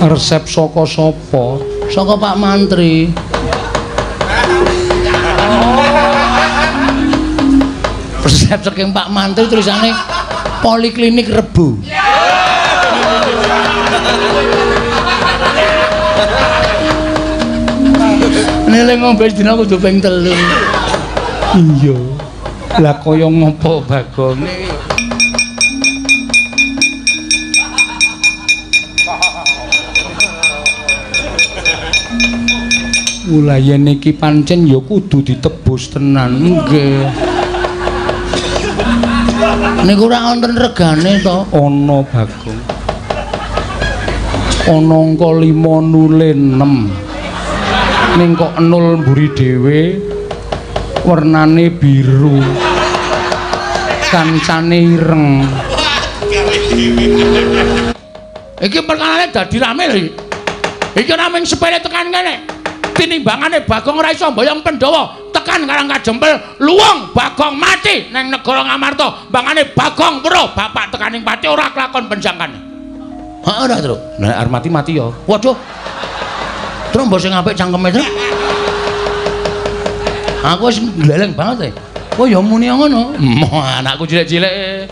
Resep saka sapa? Saka Pak Mantri. Resep saking Pak Mantri tulisane Poliklinik Rebo. Nele ngombe dina kudu ping 3. Iya. Lah kaya ngopo Bagong? Mula yen iki pancen ya kudu ditebus tenan. Nggih. Niku ora wonten regane to? Ana Bagong. Ana angka 5 nule 6. Ning kok 0 mburi dhewe wernane biru. Kancane ireng. Iki perkarane dadi rame lho iki. Iki ora mung sepele tekan kene. Tinimbangane Bagong ora iso mboyong Pandhawa tekan Karang Kajempel luwung Bagong mati nang negara Ngamarta. Mbangane Bagong weruh bapak tekaning pati ora kelakon penjangkane. Heeh ora, Truk. Nek arep mati mati ya. Waduh. Truk mbok sing apik cangkeme, Truk. Aku wis gleleng banget e. Oh ya muni ngono. Moh anakku cilik-cilik.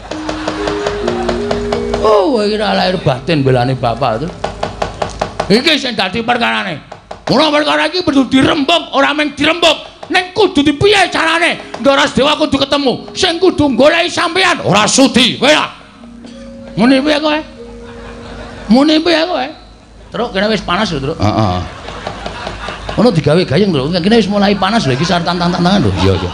Oh, iki ora lahir batin belane bapak, Truk. Iki sing dadi perkarane. Mula perkara iki kudu dirembug, ora mung dirembug, ning kudu dipiye carane? Ndara Dewa kudu ketemu, sing kudu goleki sampean ora sudi. Kowe ya. Muni piye kowe? Muni piye kowe? Truk kene wis panas lho, Truk. Heeh. Ono digawe gayeng lho, kene wis mulai panas lho iki sareng tantang-tantangan lho. Iya, iya.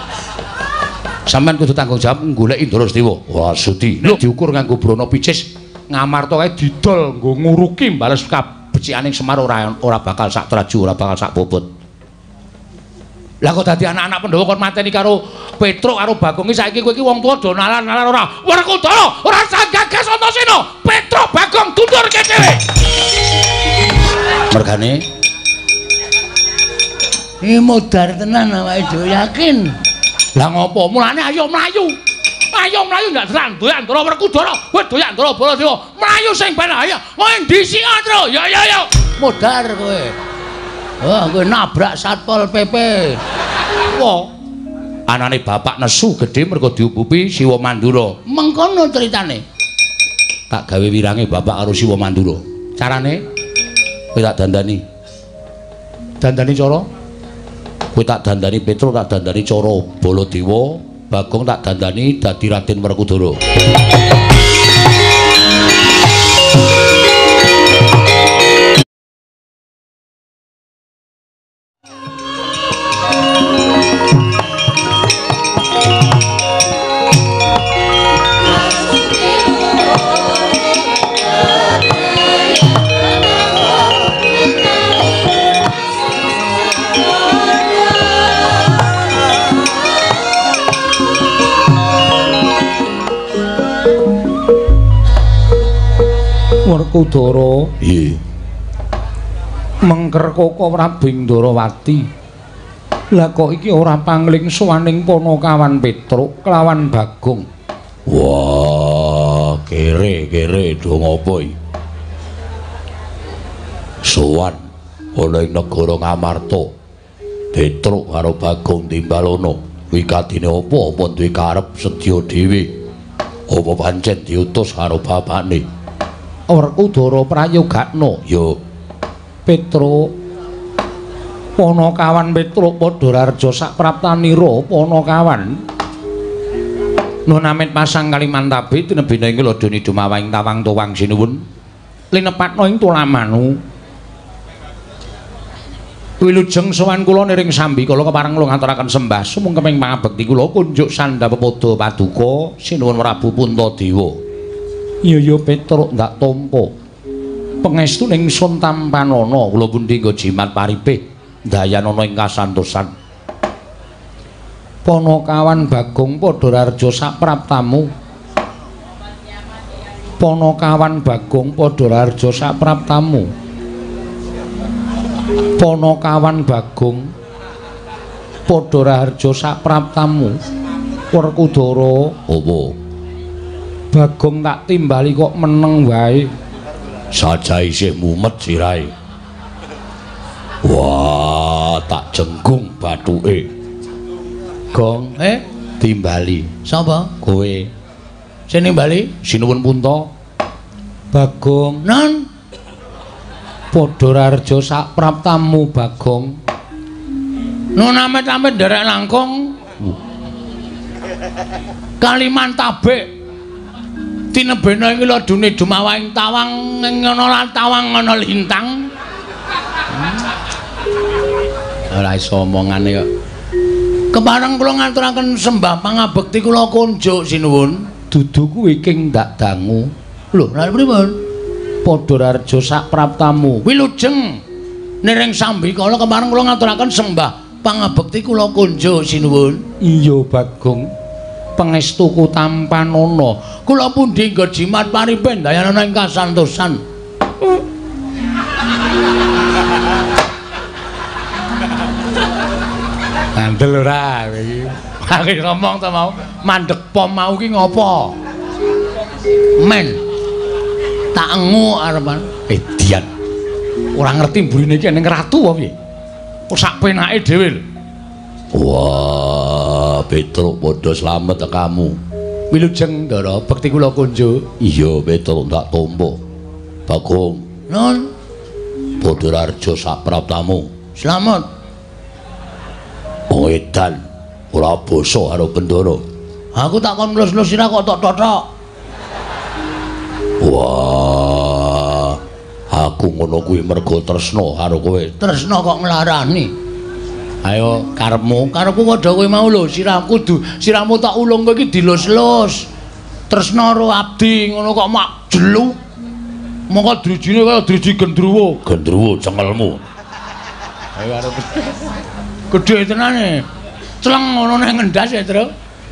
Sampeyan kudu tanggung jawab goleki Ndara Dewa. Ora sudi. Lho diukur nganggo brana picis, Ngamarta kae didol nggo nguruki bales kabecikaning Semar ora bakal sak traju, ora bakal sak bobot. Lah kok dadi anak-anak Pandhawa kon mateni karo Petruk karo Bagong iki saiki kowe iki wong tuwa do nalar-nalar ora. Werkudara ora usah gagas Antasena. Petruk Bagong tundurke dhewe. Mergane iki modar tenan awake dhewe yakin. Lah ngopo? Mulane ayo mlayu. Ayo mlayu ndak selang doyak Ndara Werkudara, kowe doyak Ndara Baladewa. Mlayu sing ben ayo. Kowe ndhisik, Tru. Ya ya ya. Modar kowe. Wah, kowe nabrak Satpol PP. Wah. Anane bapak nesu gedhe mergo diubupi Siwa Mandura. Mengkono critane. Tak gawe wirange bapak karo Siwa Mandura. Carane kowe tak dandani. Dandani cara? Kowe tak dandani Petruk, tak dandani cara Baladewa. Bagong tak dandani dadi Raden Werkudara. Werkudara, nggih. Mengker Koko Prabu Ndorowati. Lah kok iki ora pangling sowaning Panakawan Petruk kelawan Bagong. Wah, kere-kere do ngopo iki? Sowan ana ing negara Ngamarta. Petruk karo Bagong timbalono. Wikatine apa apa duwe karep sedya dhewe? Apa pancen diutus karo bapakne? Werkudara prayogakno ya Petruk Panakawan Petruk padha raja sapraptanira Panakawan nun amit pasang Kalimantabe tinebina ing ladoni dumawahing tawang tuwang sinuwun linepatna ing tulamanu wilujeng sowan kula niring sambi kala kepareng kula ngaturaken sembah sumungkeming pangabekti kula kunjuk sandha pepadha paduka sinuwun Prabu Puntadewa. Iya ya Petruk ndak tampa. Pangestu ingsun tampanana kula pundi nggo jimat paripih ndayanana ing kasantosan. Panakawan Bagong padha raharja sapraptamu. Panakawan Bagong padha raharja sapraptamu. Panakawan Bagong padha raharja sapraptamu. Werkudara, apa? Bagong tak timbali kok meneng wae. Saja isih mumet sirahe. Wah, tak jenggung bathuke. Gong, timbali. Sapa? Kowe. Sing nimbali? Sinuwun Punta. Bagong. Non. Padha Raharja sak praptamu, Bagong. Nun amit-amit nderek langkung. Kalimantabek. Tinebena iki ladune dumawahing tawang ngono lan tawang ngono lintang. Ora iso omongane kok. Kepareng kula ngaturaken sembah pangabekti kula kunjuk sinuwun. Dudu kuwi king ndak dangu. Lho, lha pripun? Padha Raharja sak praptamu. Wilujeng niring sambikala kepareng kula ngaturaken sembah pangabekti kula kunjuk sinuwun. Iya, Bagong. Pangestuku tampanana. Kula pundi nggo jimat paripen dayanana ing kasantosan. Ngandel ora kowe iki. Aku ngomong ta mau, mandek pom mau ki ngopo? Men. Tak engu arepan. Edian. Ora ngerti mburine iki ning ratu apa piye? Kok sak penake dhewe lho. Wah, Petruk padha slamet kamu. Wilujeng Ndara, bekti kula kunjuk. Iya, Petruk tak tampa. Bagong. Nun. Padha Raharja sak praptamu. Slamet. Wong edan ora basa karo Bendara. Aku tak kon nglus-nglus sira kok tok totok. Wah, aku ngono kuwi mergo tresna karo kowe. Tresna kok nglarani. Ayo karepmu, karepku padha kowe mau lho, sirahku kudu sirahmu tak ulung kowe iki dilus-lus. Tresna karo abdi ngono kok mak jelu. Mongko drijine kaya driji gendruwo. Gendruwo cengelmu. Ayo arep. Gedhe tenane. Cleng ngono nang ngendas ya, Tru.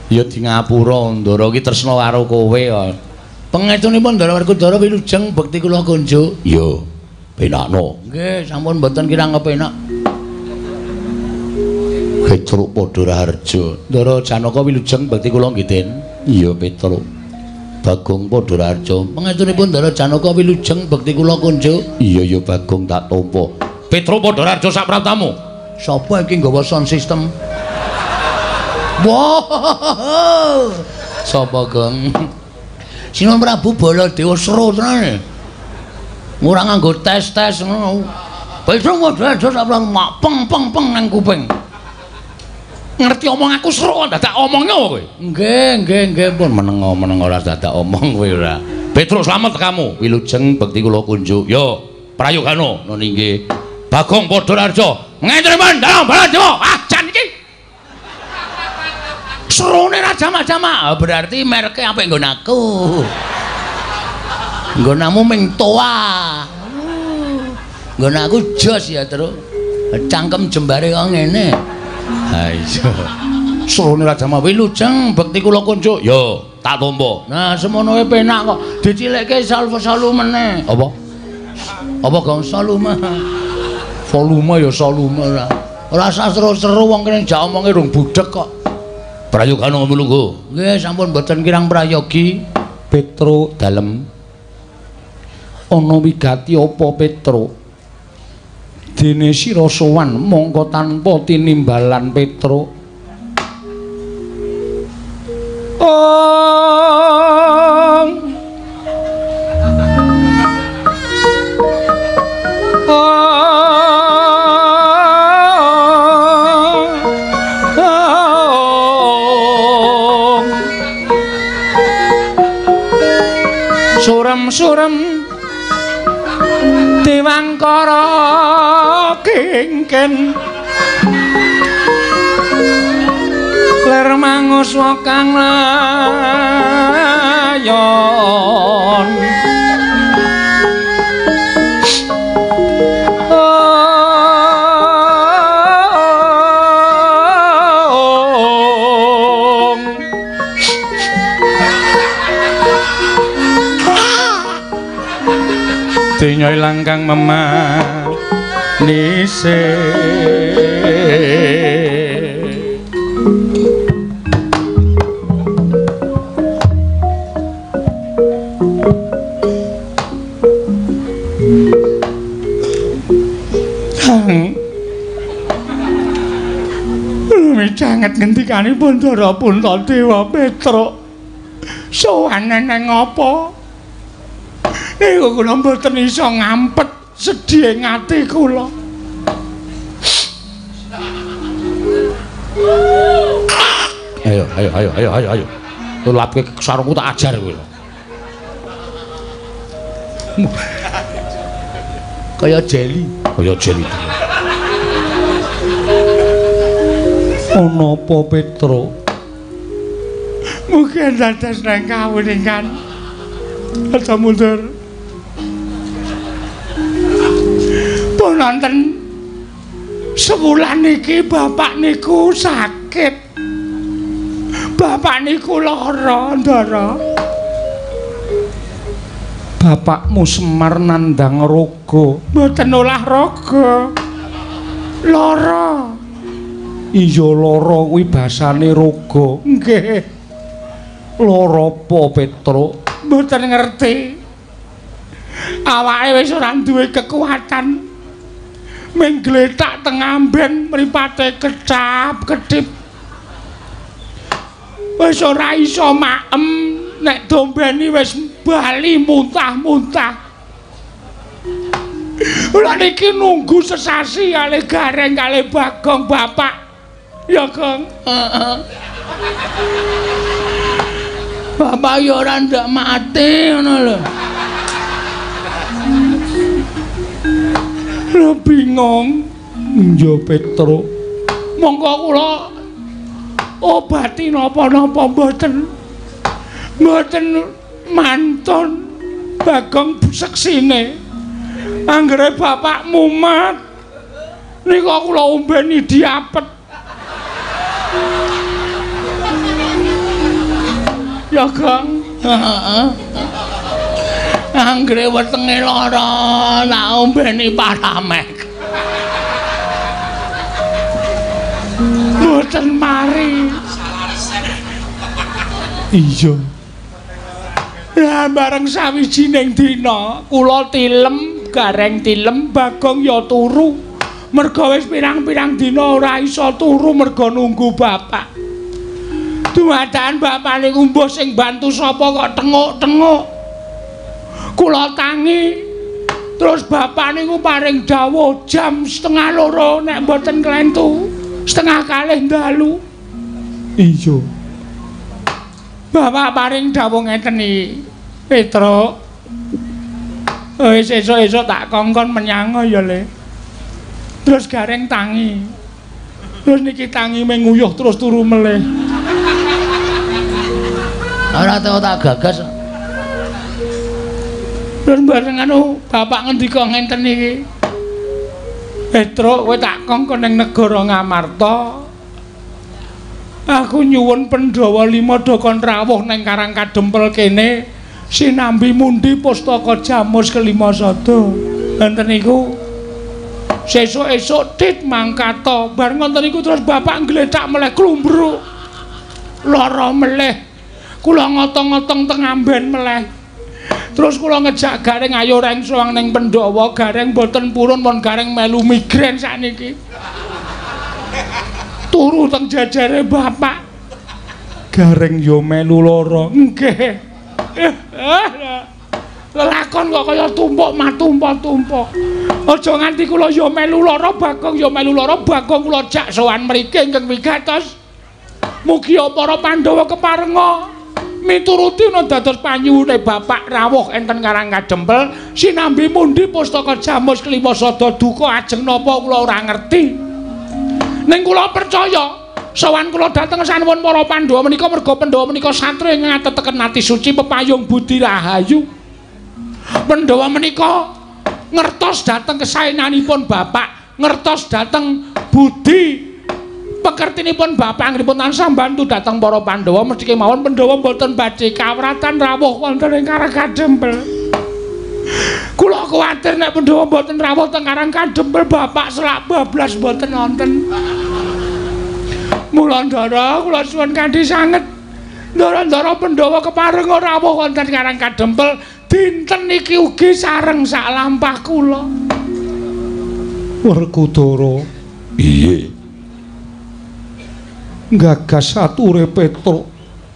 Ya di ngapura Ndara iki tresna karo kowe kok. Pangestunipun Ndara Werkudara wilujeng bekti kula kunjuk. Iya, penakno. Nggih, sampun mboten kirang kepenak. Petruk padha Raharja. Ndara Janaka wilujeng bekti kula nggih, Den. Iya, Petruk. Bagong padha Raharja. Pangestunipun Ndara Janaka wilujeng bekti kula kunjuk. Iya, ya Bagong tak tampa. Petruk padha Raharja sak praptamu. Sapa iki nggawa sound system? Wah. Sapa, Gong? Sinuwun Prabu Baladewa seru tenan. Ora nganggo tes-tes ngono. Petruk padha Raharja sak praptamu mak peng peng peng nang kuping. Ngerti omong aku seru kok dadak omongnya kowe. Nggih, nggih, nggih pun meneng-meneng ora dadak omong kowe ora. Petruk slamet kamu. Wilujeng bekti kula kunjuk. Yo, prayogano nun inggih. Bagong padha Raharja. Ngentriman dalem Baladewa. Ah, jan iki. Serune ra jamak-jamak. Berarti merke apik nggon aku. Nggonamu ming toa. Nggon aku jos ya, Truk. Cangkem jembare kok ngene. Ha iya. Serune Raja Mawi wilujeng bekti kula kunjuk. Yo, tak tampa. Nah, semono wae penak kok. Dicilikke salvo-salu meneh. Apa? Apa gong volume? Volume ya volume ora. Ora usah seru-seru wong kene jak omonge rung budhek kok. Prayogana mlungguh. Nggih, sampun mboten kirang prayogi. Petruk dalem. Ana wigati apa, Petruk? Dene sira sowan mongko tanpa tinimbalan Petruk. Ong. Ong. Surem-surem Dewangkara kingken ler manguswa kang layon. Donya ilang kang memanise. Kang micanget ngendikanipun Ndara Puntadewa Petruk. Sowan neng apa? Niku kula mboten iso ngampet sedih ing ati kula. Ayo ayo ayo ayo ayo ayo. Tulapke sarungku tak ajar kowe. Kaya jeli, kaya jeli. Ana apa Petruk? Mungkin dados nang kawuningan. Aja mundur. Pun wonten sewulan niki bapak niku sakit. Bapak niku lara, Ndara. Bapakmu Semar nandhang raga. Mboten olah raga. Lara. Iya lara kuwi basane raga. Nggih. Lara apa Petruk? Mboten ngerti. Awake wis ora duwe kekuatan. Ming gletak teng amben mripate kecap-kedip. Wis ora iso maem, nek dombeni wis bali muntah-muntah. Kula niki nunggu sesasi kalih Gareng kalih Bagong bapak. Ya, Gong. Heeh. Bapak ya ora ndak mati ngono lho. Lho bingung. Iya Petruk. Monggo kula obati napa-napa mboten. Mboten mantun Bagong seksine. Anggere bapak mumat nika kula ombeni diapet. Ya, Gong. Heeh. Anggere wetenge lara tak ombeni Paramek. Mboten mari. Iya. Lah bareng sawijining dina kula tilem, Gareng tilem, Bagong ya turu. Merga wis pirang-pirang dina ora iso turu merga nunggu bapak. Dumadakan bapak niku mbuh sing bantu sapa kok tenguk-tenguk. Kula tangi. Terus bapak niku paring dawuh jam 1:30 nek mboten klentu. 1:30 dalu. Iya. Bapak paring dawuh ngeten iki. Petruk. Wis esuk-esuk tak kongkon menyang ya, Le. Terus Gareng tangi. Terus niki tangi menguyuh terus turu melih. Ora tau tak gagas. Terus bareng anu bapak ngendika ngenten iki. Petruk, kowe tak kongkon ning negara Ngamarta. Aku nyuwun Pandhawa 5 do kon rawuh ning Karang Kadempel kene sinambi mundi pustaka Jamus kelima sada. Wonten niku sesuk-esuk tit mangkata. Bar ngoten niku terus bapak nggletak meleh klumbruk. Lara meleh. Kula ngotong-ngotong teng amben meleh. Terus kula ngejak Gareng ayo reng sowan ning Pandhawa, Gareng mboten purun pun Gareng melu migrain sakniki. Turu teng jajare bapak. Gareng yo melu lara. Nggih. Lelakon kok kaya tumpuk matumpuk-tumpuk. Aja nganti kula yo melu lara, Bagong yo melu lara, Bagong kula jak sowan mriki ingkang wigatos. Mugi para Pandhawa keparenga mituruti ana dados panyuwune bapak rawuh enten Karang Kadempel sinambi mundi pustaka Jamus kelima sada duka ajeng napa kula ora ngerti. Ning kula percaya sowan kula dhateng sanuwun para Pandhawa menika merga Pandhawa menika satria ing ngateteken ati suci pepayung budi rahayu. Pandhawa menika ngertos dhateng kesaenanipun bapak, ngertos dhateng budi pekertinipun bapak anggenipun tansah mbantu dhateng para Pandhawa mesti kemawon Pandhawa mboten badhe kawratan rawuh wonten ing Karang Kadempel. Kula kuwatir nek Pandhawa mboten rawuh teng Karang Kadempel bapak selak bablas mboten wonten. Mula ndara kula suwun kanthi sanget ndara-ndara Pandhawa keparenga rawuh wonten Karang Kadempel Dinten iki ugi sareng sak lampah kula. Werkudara. Piye? Gagas ature Petruk.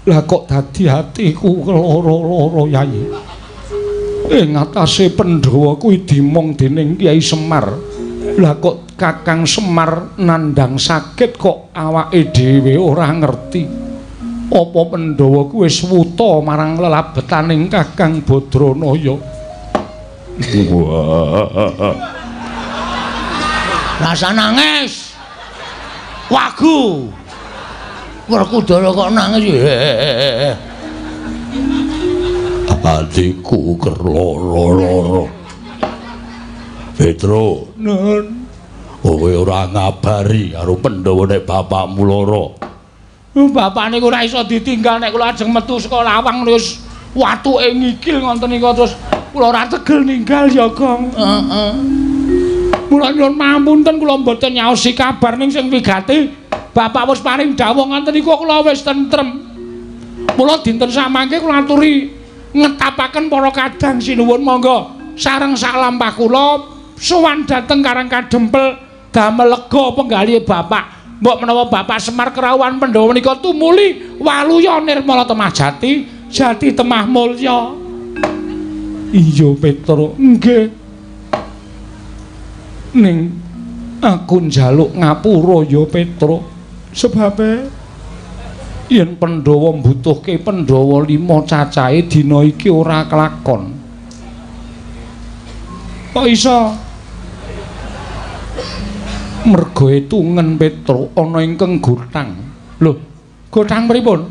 Lah kok dadi atiku loro-loro Yai. Ing atase Pandhawa kuwi dimong dening Kyai Semar. Lah kok Kakang Semar nandhang sakit kok awake dhewe ora ngerti. Apa Pandhawa kuwi wis wuta marang lelabetaning Kakang Badranaya? Wah. Rasa nangis. Wagu. Werkudara kok nangis. Atiku kerloro-loro. Petro, Nun, kowe ora ngabari karo Pandhawa nek bapakmu lara. Bapak niku ora iso ditinggal nek kula ajeng metu saka lawang wis watuke ngikil ngoten niku terus kula ora tegel ninggal ya, Gong. Heeh. Mula nyuwun pangapunten kula mboten nyaosi kabar ning sing wigati bapak wis paring dawuh ngoten niku kula wis tentrem. Mula dinten samangke kula aturi ngetapaken para kadang sinuwun monggo sareng sak lampah kula sowan dhateng Karang Kadempel damel lega penggalihe bapak. Mbok menawa Bapak Semar kerawuhan Pandhawa menika tumuli waluya nirmala temah jati, jati temah mulya. Iya Petro, nggih. Ning aku njaluk ngapura ya Petro. Sebabe yen Pandhawa mbutuhke Pandhawa 5 cacahe dina iki ora kelakon. Kok iso? Merga etungen Petro ana ingkang gothang. Lho, gothang pripun?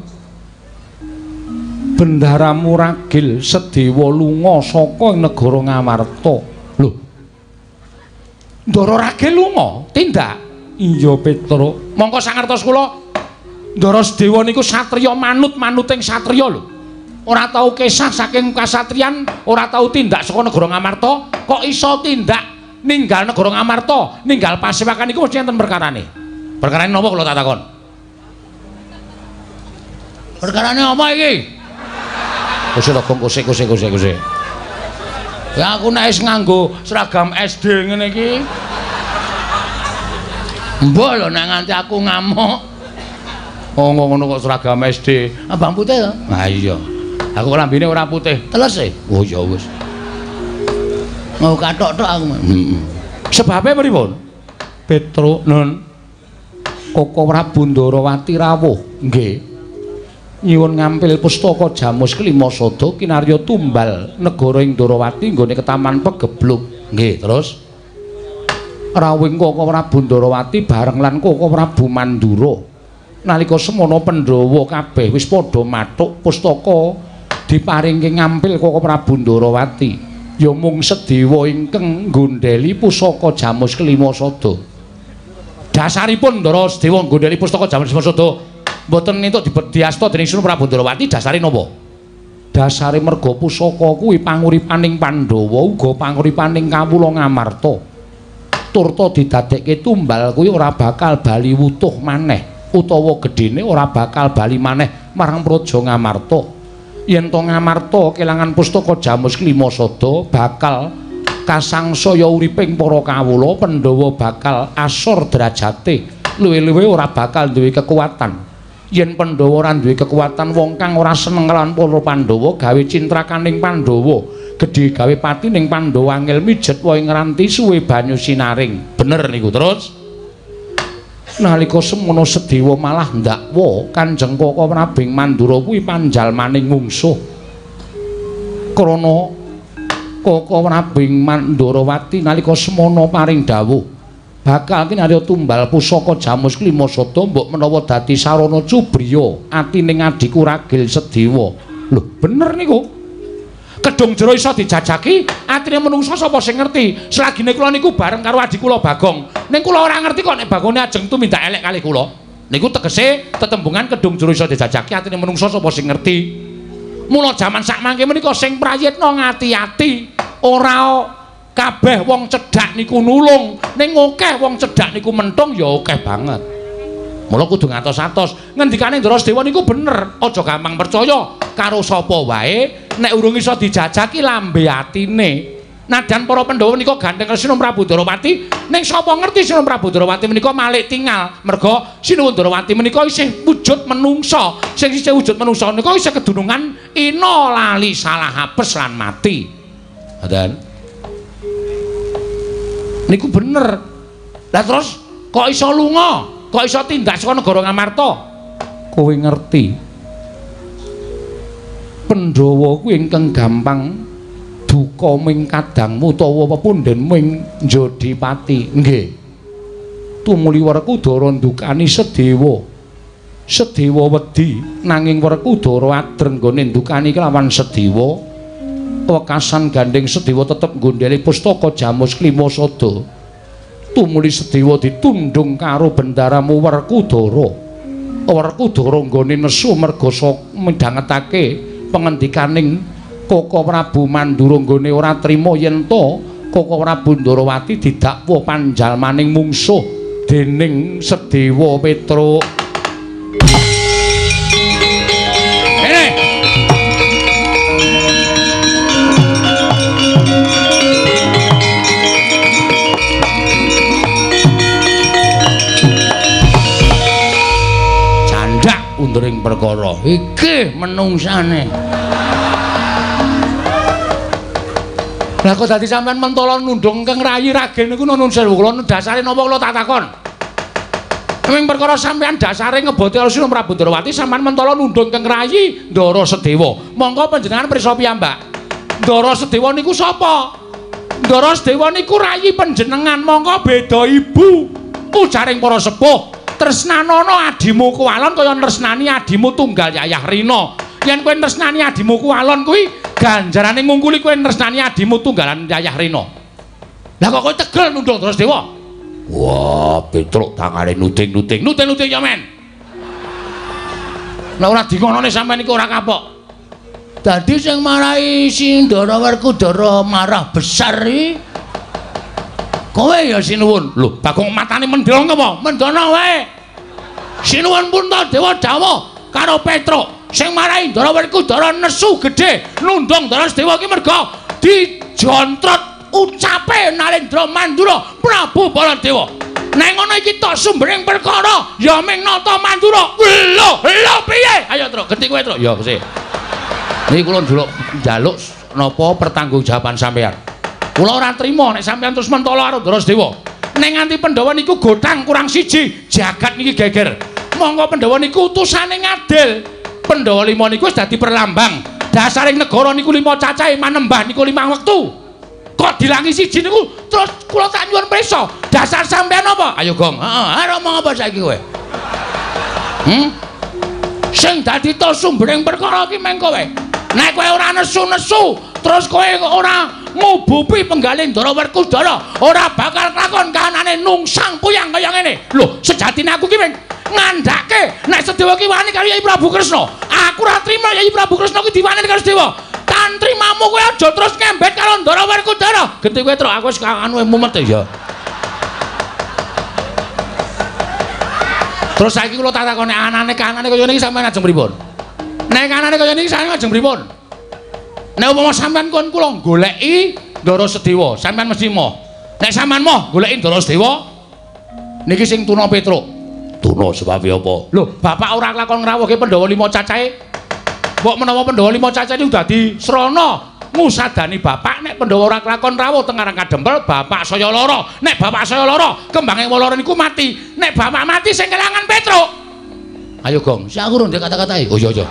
Bendahara Muragil Sedewa lunga saka negara Ngamarta. Lho. Ndara Ragil lunga? Tindak. Iya Petro. Mongko sangertos kula Ndara Sedewa niku satriya manut-manuting satriya lho. Ora tau kesah saking kasatriyan, ora tau tindak saka negara Ngamarta, kok iso tindak ninggal negara Ngamarta, ninggal pasewakan niku mesti enten perkarane. Perkarane napa kula tak takon? Perkarane apa iki? Kose to, Gong, kose kose kose kose. Ya aku nek wis nganggo seragam SD ngene iki. Mbok lho nek nganti aku ngamuk. Oh ngono kok seragam SD. Abang putih to? Ha iya. Aku klambine ora putih. Teles e. Oh ya wis. Mau kathok tok aku. Heeh. Sebabe pripun? Petro, Nun. Koko Prabu Ndarawati rawuh. Nggih. Nyuwun ngampil pustaka Jamus Kelima Sada kinarya tumbal negara ing Ndarawati nggone ketaman Pegebluk. Nggih, terus rawuhing Koko Prabu Ndarawati bareng lan Koko Prabu Mandura. Nalika semono Pandhawa kabeh wis padha mathuk pustaka diparingke ngampil Koko Prabu Ndarawati. Ya mung Sedewa ingkang nggondheli pusaka Jamus Kelima Sada. Dasaripun Ndara Sedewa nggondheli pustaka Jamus Kelima Sada mboten entuk dibediasta dening Sunan Prabu Ndarawati dasare napa? Dasare merga pusaka kuwi panguripaning Pandhawa uga panguripaning kawula Ngamarta. Turta didadekke tumbal kuwi ora bakal bali wutuh maneh utawa gedhene ora bakal bali maneh marang Praja Ngamarta. Yen to Ngamarta kelangan pustaka Jamus Kelima Sada bakal kasangsaya uriping para kawula, Pandhawa bakal asor derajate, luwih-luwih ora bakal duwe kekuatan. Yen Pandhawa ora duwe kekuatan, wong kang ora seneng lawan para Pandhawa gawe cintrakaning Pandhawa, gedhe gawe pati ning Pandhawa angel mijet wae ngranti suwe banyu sinaring. Bener niku. Terus nalika semono Sedewa malah ndakwa Kanjeng Koko Prabu Mandura kuwi panjalmaning mungsuh. Krana Koko Prabu Mandurawati nalika semono paring dawuh bakal kinarya tumbal pusaka Jamus Kelima Sada mbok menawa dadi sarana cubriya atining adhiku Ragil Sedewa. Lho, bener niku. Kedung jero iso dijajaki, atine menungsa sapa sing ngerti? Selagine kula niku bareng karo adhi kula Bagong. Ning kula ora ngerti kok nek Bagone ajeng tumindak elek kalih kula. Niku tegese tetembungan kedung jero iso dijajaki, atine menungsa sapa sing ngerti? Mula jaman sakmangke menika sing prayitna ngati-ati, ora kabeh wong cedhak niku nulung, ning akeh wong cedhak niku mentung ya akeh banget. Mula kudu ngatos-atos. Ngendikane Ndara Sedewa niku bener, aja gampang percaya karo sapa wae nek urung iso dijajaki lambe atine. Nadyan para Pandhawa menika gandeng karo Sinuwun Prabu Ndorowati, ning sapa ngerti Sinuwun Prabu Ndorowati menika malik tingal. Merga Sinuwun Ndorowati menika isih wujud menungsa. Sing isih wujud menungsa menika isih kedunungan ina lali salah apes lan mati. Ngoten. Niku bener. Lah terus kok iso lunga? Kok iso tindak saka negara Ngamarta? Kowe ngerti. Pandhawa kuwi ingkang gampang duka ming kadangmu utawa pepundhen ming Jodipati. Nggih. Tumuli Werkudara ndukani Sedewa. Sedewa wedi nanging Werkudara adreng nggone ndukani kelawan Sedewa. Wekasan gandeng Sedewa tetep nggondheli pustaka Jamus Klima Sada. Tumuli Sedewa ditundung karo bendaramu Werkudara. Werkudara nggone nesu merga midhangetake pengendikaning Koko Prabu Mandura nggone ora trima yen to Koko Prabu Ndorowati didakwa panjalmaning mungsuh dening Sedewa Petruk. Kene. Candhak undering perkara iki menungsane. Lah kok dadi sampean mentala nundung keng rayi ragen niku nun sewu kula dasare napa kula tak takon. Ming perkara sampean dasare ngeboti Sinuwun Prabu Ndorowati sampean mentala nundung keng rayi Ndara Sedewa. Monggo panjenengan pirsa piyambak. Ndara Sedewa niku sapa? Ndara Sedewa niku rayi panjenengan, monggo beda ibu. Ujaring para sepuh, tresnanana adimu kuwalon kaya tresnani adimu tunggal Yayah Rina. Yen kowe tresnani adimu kuwalon kuwi ganjarane ngungkuli kowe tresnani adimu tunggalan Yayah Rina. Lah kok kowe tegel nundung Ndara Sedewa? Wah, Petruk tangane nuding-nuding. Nuding-nuding ya men. Lah ora dingonone sampean iku ora kapok. Dadi sing marahi si Ndara Werkudara marah besar iki kowe ya Sinuwun. Lho, Bagong matane mendhong apa? Mendono wae. Sinuwun Puntadewa dawuh karo Petruk sing marahi Ndara Werkudara nesu gedhe nundung Ndara Sedewa iki merga dijontrot ucape Narendra Mandura Prabu Baladewa. Nek ngono iki tok sumbering perkara ya ming Nata Mandura. Lho, lho piye? Ayo Truk, genti kowe Truk. Ya sih. Niki kula njaluk napa pertanggungjawaban sampean. Kula ora trima nek sampean terus mentala karo Ndara Sedewa. Nek nganti Pandhawa niku gotang kurang siji, jagat niki geger. Monggo Pandhawa niku utusane ngadil. Pandhawa lima niku wis dadi perlambang. Dasaring negara niku lima cacahe manembah niku lima wektu. Kok dilangi siji niku terus kula tak nyuwun prisa. Dasar sampean apa? Ayo Gong. Heeh, arep omong apa saiki kowe? Sing dadi to sumbering perkara iki meng kowe. Nek kowe ora nesu-nesu, terus kowe ora ngubupi penggalih Ndara Werkudara, ora bakal kelakon kahanane nungsang puyang kaya ngene. Lho, sejatine aku ki meng ngandhake nek Sedewa ki wani karo Yai Prabu Kresna. Aku ora trima Yai Prabu Kresna ki diwani karo Sedewa. Tantrimamu kowe aja terus ngembet karo Ndara Werkudara. Genti kowe Truk, aku wis anu mumet ya. Terus saiki kula tak takoni anane kanane kaya niki sampean ajeng pripun? Nek kanane kaya niki sampean ajeng pripun? Nek umpama sampean kon kula goleki Ndara Sedewa, sampean mesti moh. Nek sampean moh goleki Ndara Sedewa niki sing tuna Petruk. Tuna sebab apa? Lho, bapak ora kelakon ngrawuhke Pandhawa lima cacahe. Mbok menawa Pandhawa lima cacahe niku dadi srana ngusadani bapak nek Pandhawa ora kelakon rawuh teng Karang Kadempel, bapak saya lara. Nek bapak saya lara, kembange lara niku mati. Nek bapak mati sing kelangan Petruk. Ayo Gong, sik aku rung kata-katae. Oh iya iya.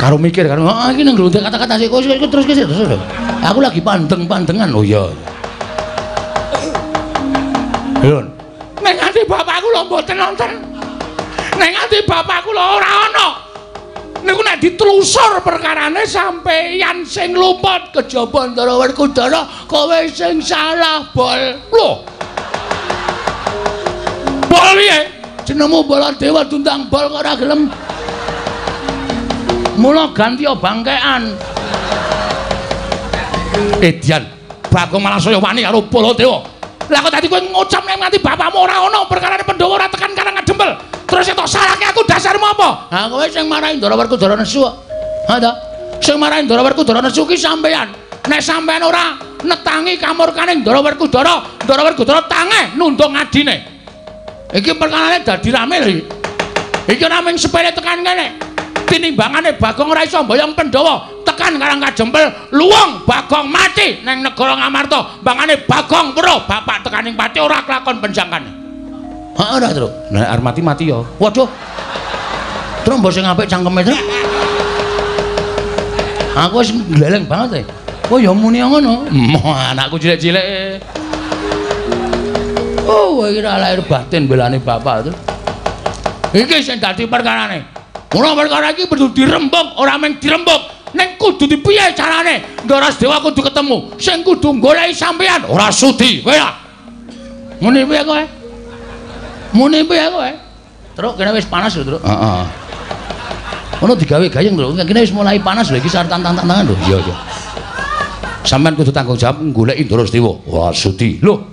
Karo mikir karo, ah iki nang ndek kata-kata sik terus terus. Aku lagi pandeng-pandengan. Oh iya. Lho. Nek nganti bapakku lho mboten nonton. Nek nganti bapakku lho ora ana. Niku nek ditelusur perkarane sampeyan sing luput kejaba Ndara Werkudara, kowe sing salah, Bol. Lho. Bol piye? Jenengmu Baladewa diundang Bol kok ora gelem. Mula ganti bangkean. Edian, Bagong malah saya wani karo Baladewa. Lah kok tadi kowe ngucap nek nganti bapakmu ora ana perkarane Pandhawa ora tekan Karang Kadempel. Terus tok salahke Nyalahke aku dasarmu apa? Ha kowe sing marahi Ndara Werkudara nesu kok. Ha ta? Sing marahi Ndara Werkudara nesu ki sampeyan. Nek sampeyan ora netangi kamurkane Ndara Werkudara, Ndara Werkudara tangeh nundung adine. Iki perkarane dadi rame lho iki. Iki ora mung sepele tekan kene. Tinimbangane Bagong ora iso mboyong Pandhawa tekan Karang Kajempel, luwung Bagong mati nang negara Ngamarta. Mbangane Bagong weruh bapak tekaning pati ora kelakon penjangkane. Heeh ora, Truk. Nek arep mati mati ya. Waduh. Truk mbok sing apik cangkeme, Truk. Aku wis gleleng banget e. Oh ya muni ngono. Anakku cilik-cilik. Oh, iki ora lahir batin belane bapak, Truk. Iki sing dadi perkarane. Mula perkara iki kudu dirembug, ora mung dirembug, ning kudu dipiye carane. Ndara Sedewa kudu ketemu. Sing kudu goleki sampeyan ora sudi. Kowe lah. Muni piye kowe? Muni piye kowe? Truk kene wis panas lho, Truk. Heeh. Ono digawe gayeng, Truk. Kene wis mulai panas lho iki sareng tantang-tantangan lho. Iya, iya. Sampeyan kudu tanggung jawab goleki Ndara Sedewa. Ora sudi. Lho.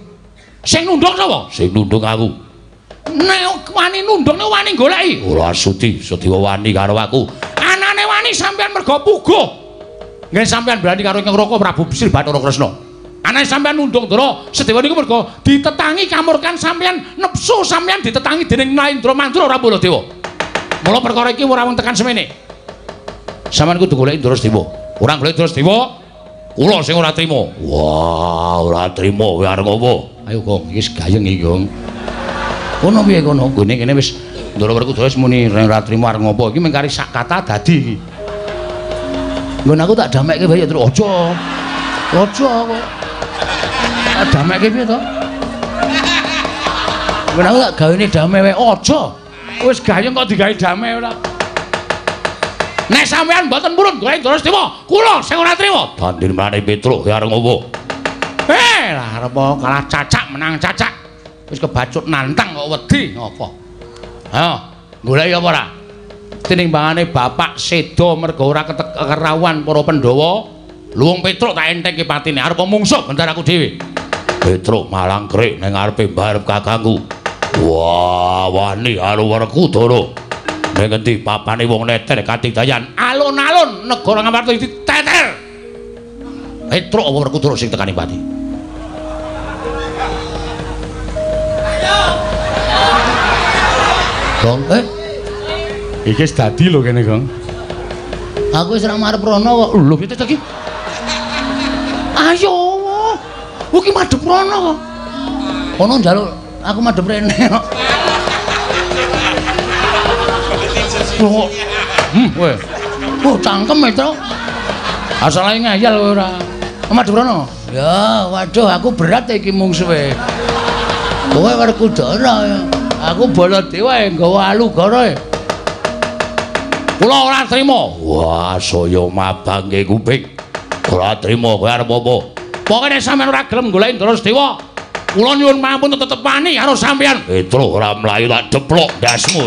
Sing nundung sapa? Sing nundung aku. Nek wani nundung nek wani goleki. Ora sudi, Sedewa wani karo aku. Anane wani sampeyan mergo puguh. Nggih sampeyan berani karo Ingkang Raka Prabu Sri Bathara Kresna. Anane sampeyan nundung Ndara Sedewa niku mergo ditetangi kamurkan sampeyan, nepsu sampeyan ditetangi dening Naindra Mandura ora Baladewa. Mula perkara iki ora wong tekan semene. Sampeyan kudu goleki Ndara Sedewa. Ora goleki Ndara Sedewa, kula sing ora trima. Wah, ora trima kowe arep ngopo? Ayo, Gong, iki wis gayeng iki, Gong. Kono piye kono? Nggone kene wis Ndara Werkudara wis muni ora trima arep ngopo. Iki mung kari sak kata dadi iki. Nggon aku tak damekke wae ya, Truk. Aja. Aja kok. Tak damekke piye to? Nggon aku tak gawene dame wae. Aja. Wis gayeng kok digawe dame ora. Nek sampeyan mboten purun golek Ndara Sedewa, kula sing ora trima. Bandir mrane Petruk ya arep ngopo? Lah arep kalah cacak menang cacak. Wis kebacut nantang kok wedi ngopo? Ayo, goleki apa ora? Tinimbangane bapak seda mergo ora kerawuhan para Pandhawa, luwung Petruk tak entengke patine arep mungsuh bentar aku dhewe. Petruk malang krik ning ngarepe mbarep kakangku. Wah, wani karo Werkudara. Ning endi papane wong neter katidayan alun-alun negara Ngamarta diteter. Petruk apa Werkudara sing tekani pati? Gong, Iki wis dadi lho kene, Gong. Aku wis ora marep rono kok. Lho, piye to iki? Ayo. Iki madhep rono kok. Ono njaluk aku madhep rene kok. Kok. Kowe. Oh, cangkem e, Truk. Asale ngeyel kowe ora. Madhep rono. Ya, waduh aku berat iki mungsuhe. Kowe Werkudara ya. Aku Baladewa nggawa alugara. Kula ora trima. Wah, saya mabangke kuping. Ora trima kowe arep apa? Pokoke nek sampeyan ora gelem goleki Ndara Sedewa, kula nyuwun pamunten tetep wani karo sampeyan. Petruk ora mlayu tak deplok ndasmu.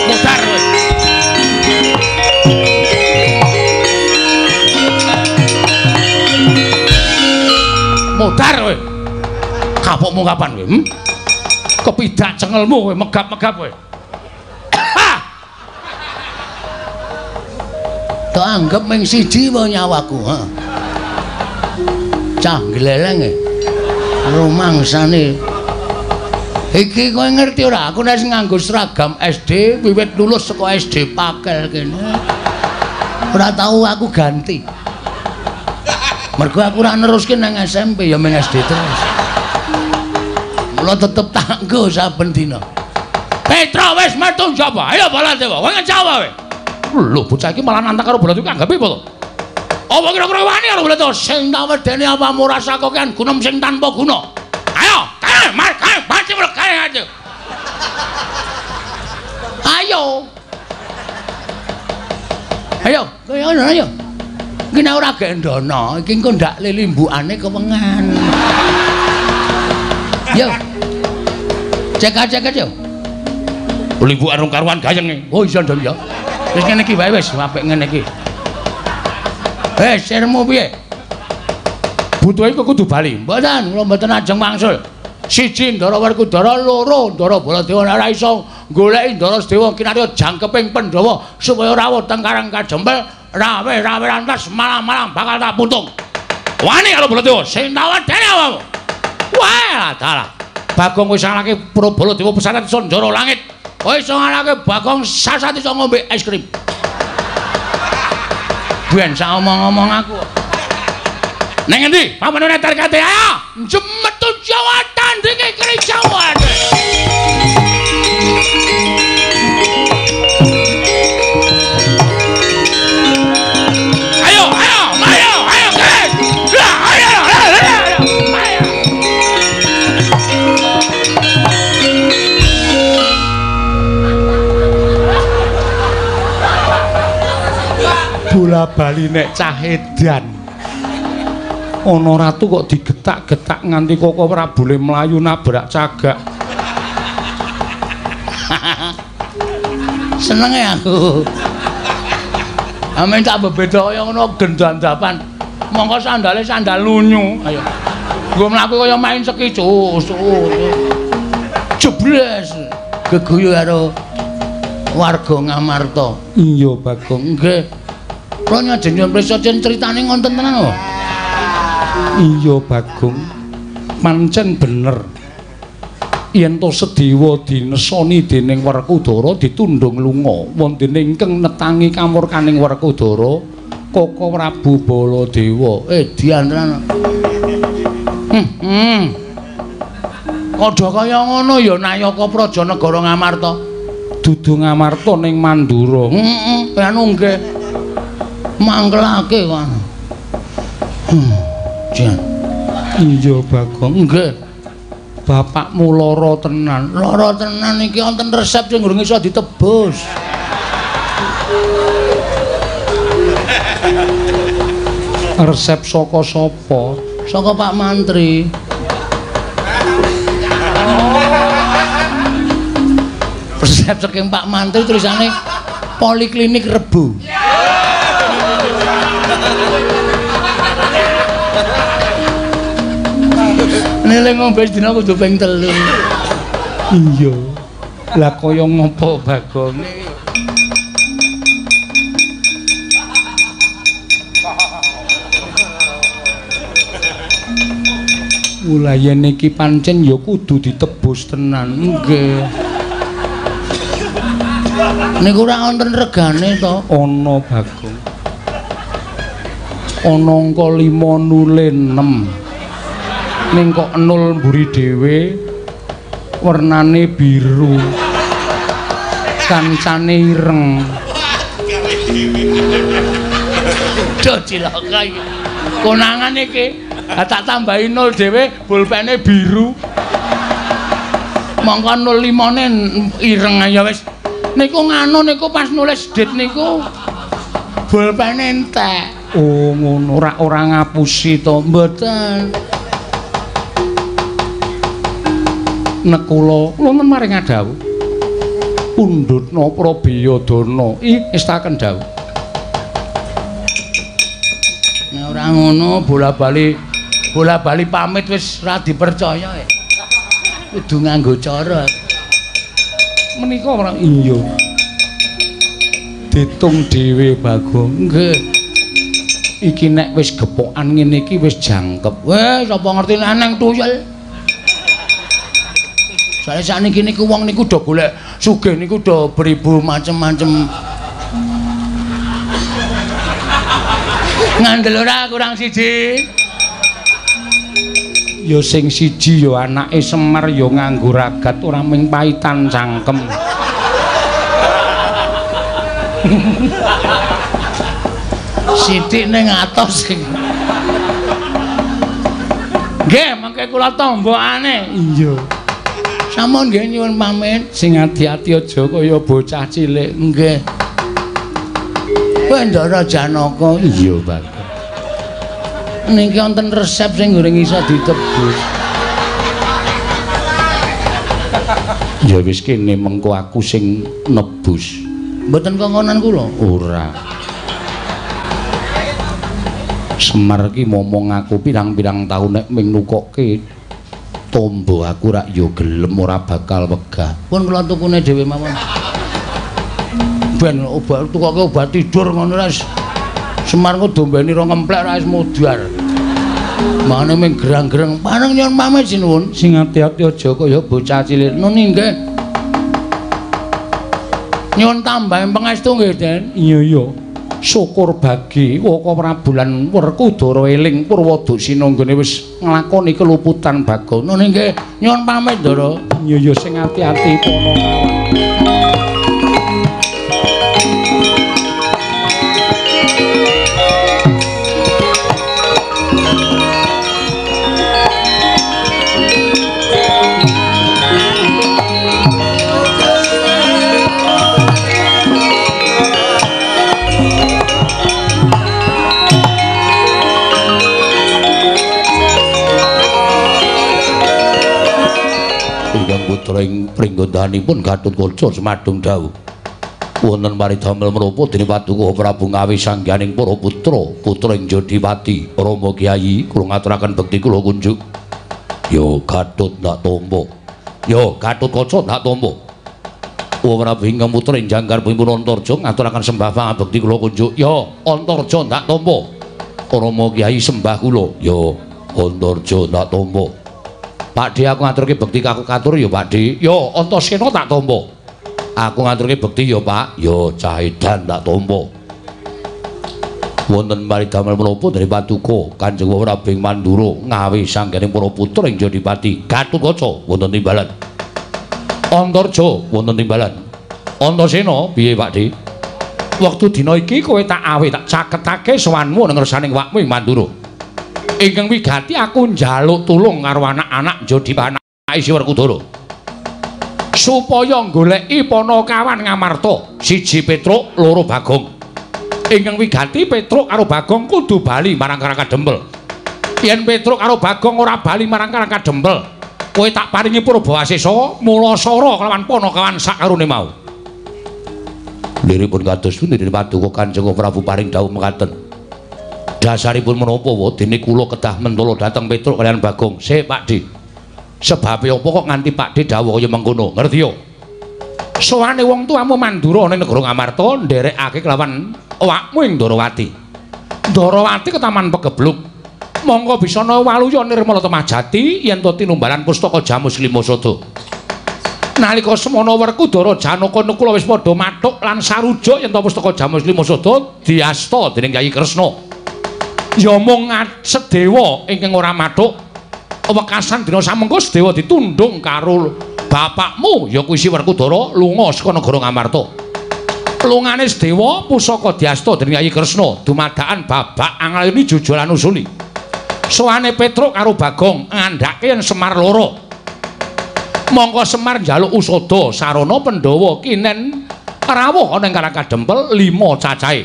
Mudar kowe. Mudar kowe. Kapokmu kapan kowe? Kepidak cengelmu kowe megap-megap kowe. Tak anggap ming siji wae nyawaku, ha. Cah gleleng e. Rumangsane. Iki kowe ngerti ora? Aku nek nganggo seragam SD wiwit lulus saka SD Pakel kene. Ora tau aku ganti. Mergo aku ora neruske nang SMP ya ming SD terus. Mula tetep tak nggo saben dina. Petruk wis metu njaba. Ayo Baladewa, kowe ngejawa kowe. Lho, bocah iki malah nantang karo Baladewa anggape apa to? Apa kira-kira wani karo Baladewa? Sing tak wedeni apamu rasa kokean gunem sing tanpa guna. Ayo, kae, mar, kae, mati kae aja. Ayo. Ayo, kowe ngono ayo. Iki nek ora gendono, iki engko ndak lilimbukane kewengan. Yo. Cek-cek yo. Limbukan rong karuan gayeng. Oh iya ndang ya. Wis ngene iki wae wis apik ngene iki. Sirmu piye? Butuhe iku kudu bali. Mboten, kula mboten ajeng wangsul. Siji Ndara Werkudara, loro Ndara Baladewa ora iso goleki Ndara Sedewa kinarya jangkeping Pandhawa supaya rawuh teng Karang Kajempel, rawe-rawe rantas malang-malang bakal tak putung. Wani karo Baladewa sing tawedene awakmu. Wah, dalah. Bagong wis ngalahke Baladewa pesantren Sanjara Langit. Kowe iso ngalahke Bagong sasat iso ngombe es krim. Ben sak omong-omong aku. Neng endi? Pamanune tarkate ayo. Jemetu Jawa tandinge keri Jawa. Ayo, ayo, ayo, ayo, guys. Ayo, ayo, ayo. Bola bali nek cah edan. Ana ratu kok digetak-getak nganti kok ora boleh mlayu nabrak cagak. Senenge aku. Amen tak bebeda kaya ngono gendandapan. Mongko sandale sandal lunyu. Ayo. Nggo mlaku kaya main ski cus. Jebles geguyu karo warga Ngamarta. Iya, Bagong. Nggih. Kula nyajeng nyuwun prisa critane ngonten tenan lho. Iya, Bagong. Pancen bener. Yen to Sedewa dinesoni dening Werkudara ditundhung lunga, wonten ingkang netangi kamurkaning Werkudara Koko Prabu Baladewa. Dian tenan. Padha kaya ngono ya Nayaka Praja Negara Ngamarta. Dudu Ngamarta ning Mandura. Heeh, anu nggih. Mangkelake kok. Jan. Iya, Bagong. Nggih. Bapakmu lara tenan. Lara tenan iki wonten resep sing durung iso ditebus. Resep saka sapa? Saka Pak Mantri. Resep saking Pak Mantri tulisane Poliklinik Rebo. Nele ngombe dina kudu ping 3. Iya. Lah kaya ngopo Bagong? Mula yen iki pancen ya kudu ditebus tenan. Nggih. Niku ora wonten regane to? Ana Bagong. Ana angka 5 nule 6. Ning kok 0 mburi dhewe wernane biru. Kancane ireng. Duh cilaka iki. Konangan iki. Ha tak tambahi 0 dhewe pulpene biru. Mongko 05-ne ireng ya wis. Niku nganu niku pas nulis dit niku pulpene entek. Oh ngono, ora ngapusi to? Mboten. Nekula wonten maring adhawuh. Pundhutna Prabiyadana. Ih, estaken dawuh. Nek ora ngono bola-bali pamit wis ora dipercaya. Kudu nganggo cara. Menika ora iya. Ditung dhewe Bagong. Nggih. Iki nek wis gepokan ngene iki wis jangkep. Weh, sapa ngerti nek nang tuyul. Soale sakniki niku wong niku do golek sugih niku do beribu macem-macem. Ngandel ora kurang siji. Ya sing siji ya anake Semar ya nganggo ragat ora mung paitan cangkem. Sithik ning atos sing. Nggih, mangke kula tombokane. Iya. Sampun nggih nyuwun pamit. Sing ati-ati aja kaya bocah cilik. Nggih. Ndara Janaka. Iya, Bagong. Niki wonten resep sing goreng iso ditebus. Ya wis kene mengko aku sing nebus. Mboten kongkonan kula? Ora. Semar ki momong aku pirang-pirang taun nek ming nukokke tombo aku rak yo gelem ora bakal wegah. Pun kula tukune dhewe mawon. Ben obat tukoke obat tidur ngono ra. Semar ku dombeni rong ngemplek ra wis mudhar. Mane ming gerang-gerang pareng nyuwun pamit sinuwun. Sing ati-ati aja kaya bocah cilik. Nun nggih. Nyuwun tambahan pangestu nggih, Den. Iya iya. Syukur bagi Waka Prabu lan Werkudara eling Purwadusina nggone wis nglakoni keluputan Bagong. Nun nggih, nyuwun pamit, Ndara. Iya iya, sing ati-ati Panakawan. Putra ing pringgondanipun Gatotkaca semadung dawuh. Wonten paridamel menapa dene Paduka Prabu Ngawi sangganing para putra, putra ing Jodipati, Rama Kyai kula ngaturaken bekti kula kunjuk. Yo Gatot ndak tampa. Yo Gatotkaca ndak tampa. Prabu ingkang putra ing jangkar pun Antarja ngaturaken sembah pangabekti kula kunjuk. Yo Antarja ndak tampa. Rama Kyai sembah kula. Yo Antarja ndak tampa. Pak D aku ngaturke bekti kaku katur ya Pak D. Yo Antasena tak tampa. Aku ngaturke bekti ya Pak. Yo cah edan tak tampa. Wonten paridamel menapa dari Paduka Kanjeng Prabu ing Mandura Ngawi sangganing para putra ing Jodipati. Gatotkaca wonten timbalan. Antarja wonten timbalan. Antasena piye Pak D? Wektu dina iki kowe tak awe tak caketake sowanmu nang ngersaning wakmu ing Mandura. Ingkang wigati aku njaluk tulung karo anak-anak Jodipati anake Si Werkudara supaya goleki Panakawan Ngamarta, siji Petruk, loro Bagong. Ingkang wigati Petruk karo Bagong kudu bali marang Karang Kadempel. Yen Petruk karo Bagong ora bali marang Karang Kadempel, kowe tak paringi Purbawasesa mulasara kelawan Panakawan sakarone mau. Liripun kados pundi Paduka Kanjeng Prabu paring dawuh mekaten. Dasaripun menapa wa dene kula kedah mentala dhateng Petruk kaliyan Bagong. Sik Pak D. Sebabe apa kok nganti Pak D dawuh kaya mengkono? Ngerti yo. Sowane wong tuamu Mandura ning negara Ngamarta nderekake kelawan awakmu ing Ndarawati. Ndarawati ketaman pegebluk. Mongko bisa ana waluya nirmala temah jati yen to tinumbalan pustaka Jamus Lima Sada. Nalika semana Werkudara Janaka Nakula wis padha mathuk lan sarujuk yen to pustaka Jamus Lima Sada diasta dening Kyai Kresna. Ya mung Sedewa ingkang ora mathuk. Wekasan dina samengko Sedewa ditundung karo bapakmu ya kuwi Si Werkudara lunga saka negara Ngamarta. Lungane Sedewa pusaka diasta dening Kyai Kresna dumadakan babak anglayuni jujulan usuli. Sowane Petruk karo Bagong ngandhake yen Semar loro. Mongko Semar njaluk usada sarana Pandhawa kinen rawuh ana ing Karang Kadempel 5 cacahe.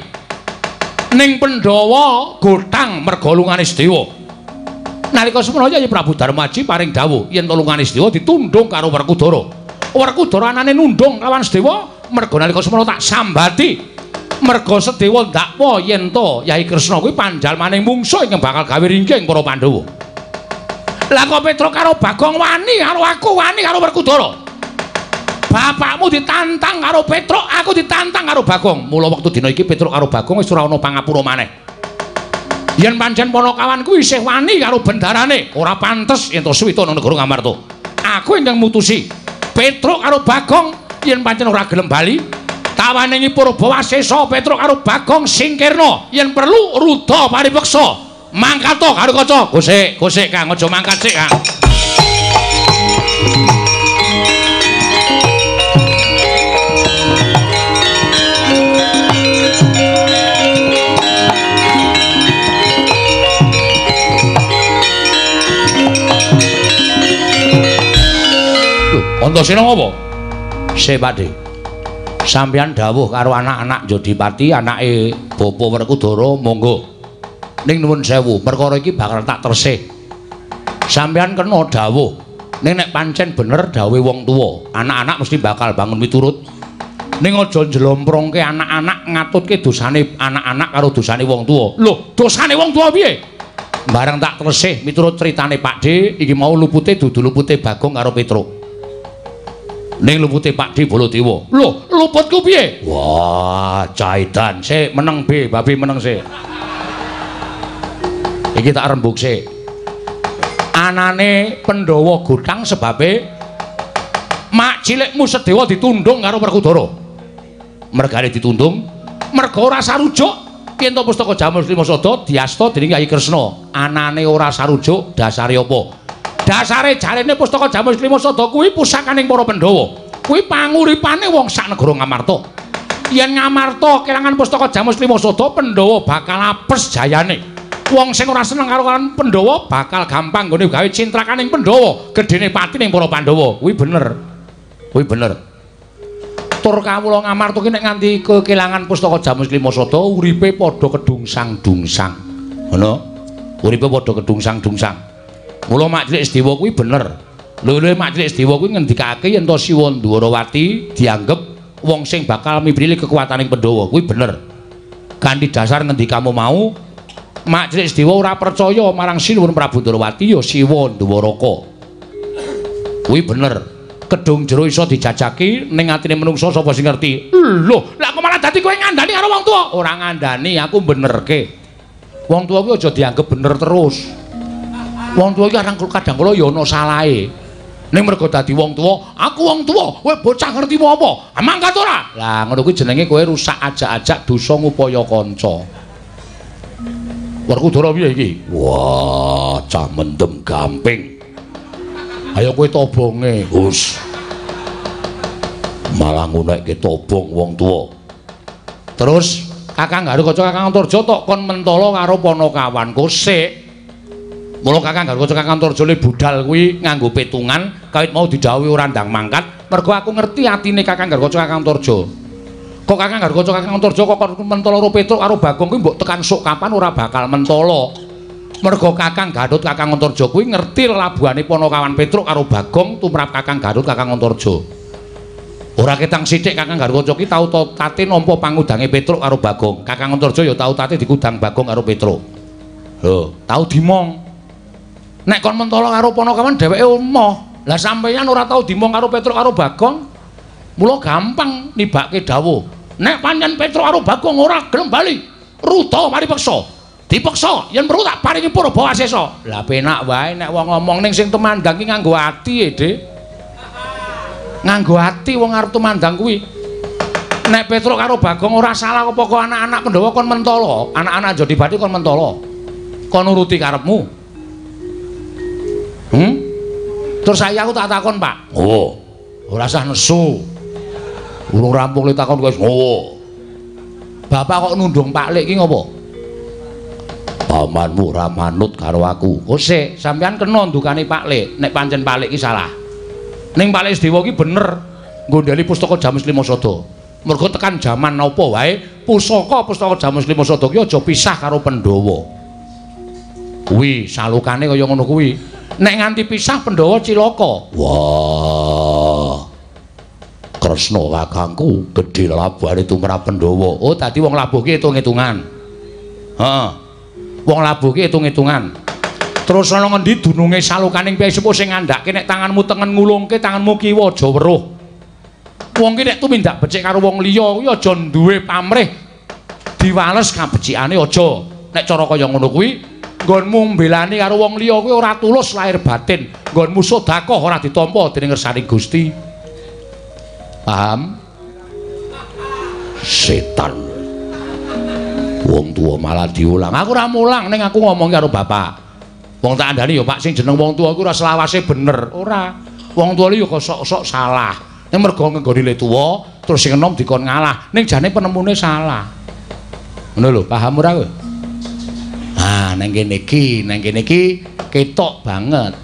Ning Pandhawa gotang merga lungane Sedewa. Nalika semono Kyai Prabu Darmaji paring dawuh yen lungane Sedewa ditundung karo Werkudara. Werkudara anane nundung lawan Sedewa merga nalika semono tak sambati. Merga Sedewa ndakwa yen to Kyai Kresna kuwi panjalmaning mungsuh ingkang bakal gawe ringking para Pandhawa. Lah kok Petruk karo Bagong wani karo aku, wani karo Werkudara. Bapakmu ditantang karo Petruk, aku ditantang karo Bagong. Mula wektu dina iki Petruk karo Bagong wis ora ana pangapura maneh. Yen pancen Panakawan kuwi isih wani karo bendarane, ora pantes yen to suwita nang negara Ngamarta. Aku ingkang mutusi Petruk karo Bagong yen pancen ora gelem bali, tawaningi Purbawasesa Petruk karo Bagong singkirna, yen perlu ruda paripeksa. Mangkat to karo kaca. Gosek, gosek Kang, aja mangkat sik Kang. Antasena ngopo? Sik Pak De. Sampeyan dawuh karo anak-anak Jodipati, anake Bapa Werkudara, monggo. Ning nuwun sewu, perkara iki bakal tak tersih. Sampeyan kena dawuh. Ning nek pancen bener dawuhe wong tuwa, anak-anak mesti bakal bangun miturut. Ning aja njlomprongke anak-anak ngatutke dosane anak-anak karo dosane wong tuwa. Lho, dosane wong tuwa piye? Bareng tak tresih miturut critane Pak D, iki mau lupute dudu lupute Bagong karo Petruk. Ning lupute Pak D Baladewa. Lho, luputku piye? Wah, caidan sik meneng B, babi meneng sik. Iki tak rembug sik. Anane Pandhawa gotang sebabe mak cilikmu Sedewa ditundung karo Werkudara. Mergane ditundung, merga ora sarujuk yen to pustaka Jamus Lima Sada diasta dening Kyai Kresna. Anane ora sarujuk dasare apa? Dasare jarene pustaka Jamus Lima Sada kuwi pusakaning para Pandhawa. Kuwi panguripane wong sak negara Ngamarta. Yen Ngamarta kelangan pustaka Jamus Lima Sada, Pandhawa bakal apes jayane. Wong sing ora seneng karo Pandhawa bakal gampang nggone gawe cintrakaning Pandhawa, gedene pati ning para Pandhawa. Kuwi bener. Kuwi bener. Tur kawula Ngamarta ki nek nganti kekelangan pustaka Jamus Lima Sada uripe padha kedungsang-dungsang. Ngono. Uripe padha kedungsang-dungsang. Mula Mak Cilik Sedewa kuwi bener. Lho Mak Cilik Sedewa kuwi ngendikake yen to Siwa Ndwarawati dianggep wong sing bakal mibrili kekuataning Pandhawa. Kuwi bener. Kanthi dasar ngendikamu mau, Mak Cilik Sedewa ora percaya marang Sinuwun Prabu Ndwarawati ya Siwa Ndwaraka. Kuwi bener. Kedung jero iso dijajaki ning atine menungsa sapa sing ngerti. Lho, lah kok malah dadi kowe ngandani karo wong tuwa? Ora ngandani, aku benerke. Wong tuwa kuwi aja dianggep bener terus. Wong tuwa iki kadang kala ya ana salahe. Ning mergo dadi wong tuwa, aku wong tuwa, kowe bocah ngerti apa? Mangkat ora? Lah ngono kuwi jenenge kowe rusak ajak-ajak dosa ngupaya kanca. Werkudara piye iki? Wah, cah mendem gamping. Ayo kowe tobonge, hus. Malah ngunekke tobong wong tuwa. Terus Kakang Garukaca Kakang Antarja tok kon mentala karo Panakawan kosik. Mula Kakang Garukaca Kakang Antarja le budal kuwi nganggo petungan, kawit mau didhawuhi ora ndang mangkat, mergo aku ngerti atine Kakang Garukaca Kakang Antarja. Kok Kakang Garukaca Kakang Antarja kok kon mentala karo Petruk karo Bagong kuwi mbok tekan sok kapan ora bakal mentala. Mergo Kakang Gatot Kakang Antarja kuwi ngerti lelabuhane Panakawan Petruk karo Bagong tumrap Kakang Gatot Kakang Antarja. Ora ketang sithik Kakang Garukaca ki tau tate nampa pangudange Petruk karo Bagong. Kakang Antarja ya tau tate dikudang Bagong karo Petruk. Lho, tau dimong. Nek kon mentala karo Panakawan dheweke emoh. Lah sampeyan ora tau dimong karo Petruk karo Bagong, mula gampang nibake dawuh. Nek pancen Petruk karo Bagong ora gelem bali, ruda mari peksa. Dipeksa yen perlu tak paringi purba wasesa. Lah penak wae nek wong ngomong ning sing tumandang ki nganggo ati e, Dik. Nganggo ati wong arep tumandang kuwi. Nek Petruk karo Bagong ora salah apa kok anak-anak Pandhawa kon mentala, anak-anak Jodibati kon mentala. Kon nuruti karepmu. Terus saya aku tak takon, Pak. Oh. Ora usah nesu. Urung rampung le takon wis. Oh. Bapak kok nundung Pak Lik ki ngopo? Pamanmu ora manut karo aku. Oh sik, sampean kena ndukane Pak Lik nek pancen Pak Lik ki salah. Ning Pak Lik Sedewa ki bener nggondheli pustaka Jamus Lima Sada. Mergo tekan jaman napa wae pusaka pustaka Jamus Lima Sada ki aja pisah karo Pandhawa. Kuwi salukane kaya ngono kuwi. Nek nganti pisah Pandhawa cilaka. Wah. Kresna kakangku gedhe labuhane tumrap Pandhawa. Oh, dadi wong labuh ki hitung-hitungan. Heeh. Wong labuh ki hitung-hitungan. Terus ana ngendi dununge salukaning piyai sepuh sing ngandhake nek tanganmu tengen ngulungke tanganmu kiwa aja weruh. Wong ki nek tumindak becik karo wong liya kuwi aja duwe pamrih diwales kabecikane aja. Nek cara kaya ngono kuwi nggonmu mbelani karo wong liya kuwi ora tulus lahir batin. Nggonmu sedekah ora ditampa dening ngersaning Gusti. Paham? Setan. Wong tuwa malah diulang. Aku ora mulang ning aku ngomong karo bapak. Wong tak andani ya Pak sing jeneng wong tuwa kuwi ora selawase bener. Ora. Wong tuwa ya kok sok-sok salah. Ning mergo ngenggoni le tuwa terus sing enom dikon ngalah. Ning jane penemune salah. Ngono lho, paham ora kowe? Ah, nang kene iki ketok banget.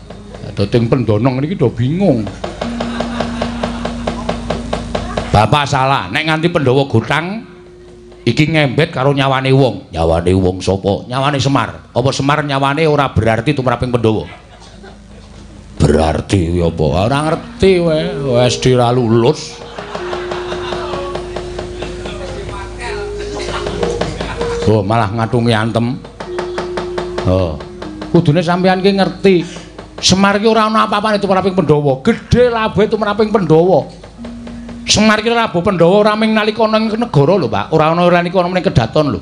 Dadi pendonong niki do bingung. Bapak salah, nek nganti Pandhawa gotang iki ngembet karo nyawane wong. Nyawane wong sapa? Nyawane Semar. Apa Semar nyawane ora berarti tumraping Pandhawa? Berarti kuwi apa? Ora ngerti kowe, SD ra lulus. Oh, malah ngatungi antem. Oh. Kudune sampeyan ki ngerti. Semar ki ora ana apa-apane tumraping Pandhawa. Gedhe labuhe tumraping Pandhawa. Semar ki labuh Pandhawa ora mung nalika ana ing negara lho, Pak. Ora ana nalika ana ning kedaton lho.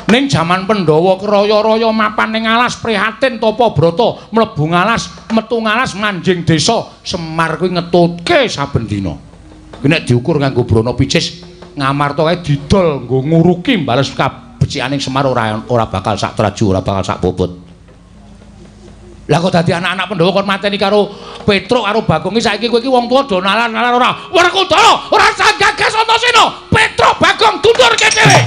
Ning jaman Pandhawa kraya-raya mapan ning alas prihatin tapa brata, mlebu ngalas, metu ngalas manjing desa. Semar kuwi ngetutke saben dina. Kuwi nek diukur nganggo brana picis, Ngamarta kae didol nggo nguruki bales kabecikaning Semar ora bakal sak traju, ora bakal sak bobot. Lah kok dadi anak-anak Pandhawa kon mateni karo Petruk karo Bagong iki saiki kowe iki wong tuwa do nalar-nalar ora. Werkudara ora usah gagas Antasena. Petruk Bagong dundurke dhewe.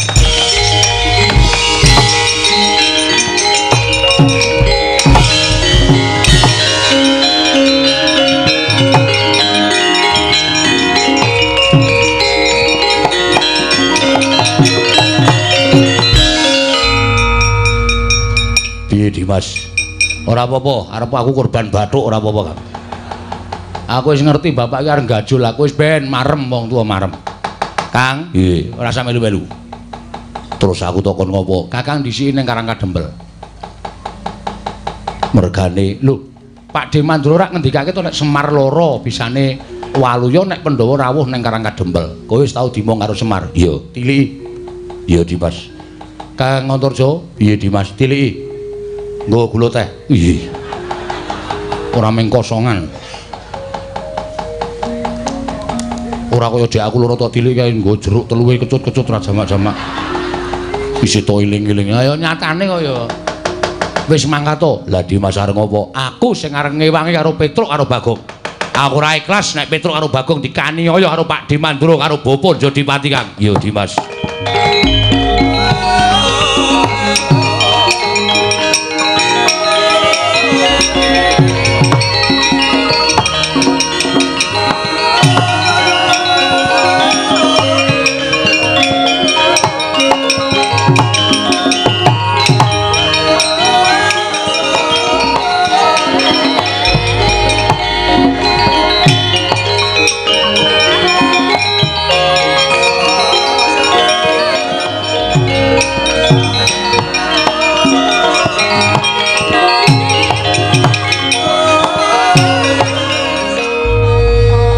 Piye Dimas? Ora apa-apa, arep aku korban bathuk ora apa-apa, Kang. Aku wis ngerti bapak iki arep gajul, aku wis ben marem wong tuwa marem. Kang, nggih, ora usah melu-melu. Terus aku takon ngopo? Kakang dhisiki ning Karang Kadempel. Mergane, lho, Pak De Mandura rak ngendikake to nek Semar loro bisane Waluya nek Pandhawa rawuh ning Karang Kadempel. Kowe wis tau dimong karo Semar? Iya, tiliki. Iya, Dimas. Kang Antarja, piye Dimas? Tiliki. Nggo gula teh. Iya. Ora mung kosongan. Ora kaya dek aku loro tok tilik kae nggo jeruk teluwe kecut-kecut ra jamak-jamak. Isih to iling-iling. Ayo nyatane kaya wis mangkat to. Lah Dimas arep ngopo? Aku sing arep ngewangi karo Petruk karo Bagong. Aku ora ikhlas nek Petruk karo Bagong dikaniaya karo Pak De Mandura karo Bapa Jodipati, Kang. Iya, Dimas.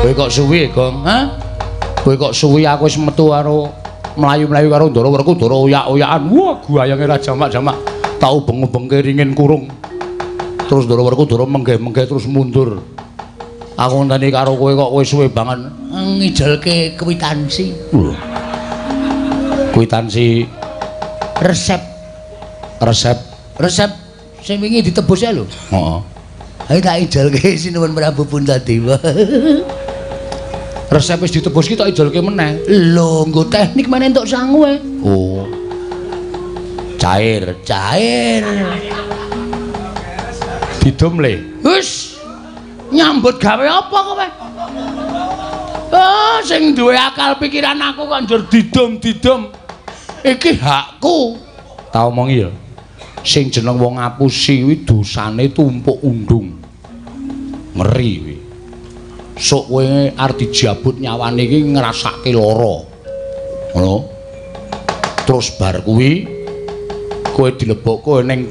Kowe kok suwi, Gong? Hah? Kowe kok suwi aku wis metu karo mlayu-mlayu karo Ndara Werkudara oyak-oyakan. Wah, guayange ra jamak-jamak. Tak ubeng-ubengke ringin kurung. Terus Ndara Werkudara menggeh-menggeh terus mundur. Aku ngenteni karo kowe kok kowe suwe banget. Ngijelke kwitansi. Lho. Kwitansi resep. Resep. Resep sing wingi ditebus ya lho. Heeh. Ayo tak ijelke sinuwun Prabu Puntadewa. Resep wis ditebus ki tak ijolke meneh. Lho, nggo teknik meneh entuk sangu e. Oh. Cair, cair. Didum le. Wis. Nyambut gawe apa kowe? Ah, sing duwe akal pikiran aku kok njur didum-didum. Iki hakku. Tak omongi ya. Sing jeneng wong ngapusi kuwi dosane tumpuk undung. Ngeri kuwi. Sok kowe arep dijabut nyawane iki ngrasake lara. Ngono. Terus bar kuwi kowe dilebokke ning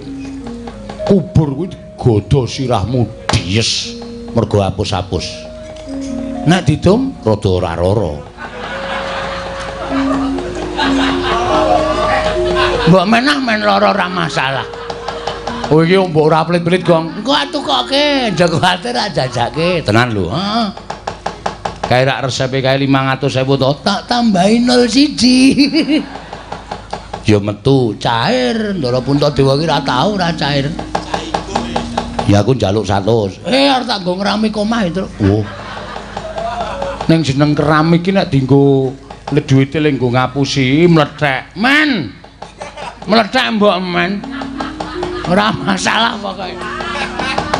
kubur kuwi digodha sirahmu dies mergo apus-apus. Nek didum rada ora lara. Mbok menah men lara ora masalah. Oh iki mbok ora pelit-pelit, Gong. Engko tukoke, aja kuwatir tak jajake. Tenan lho, heeh. Kae rak resepe kae 500.000 to, tak tambahi 01. Ya metu cair, Ndara Puntadewa iki ora tau ora cair. Ya aku njaluk 100. Arep tak nggo ngeramik omah itu. Oh. Ning jeneng keramik iki nek dienggo duwite le nggo ngapusi mlethek. Men. Mlethek mbok men. Ora masalah pokoke.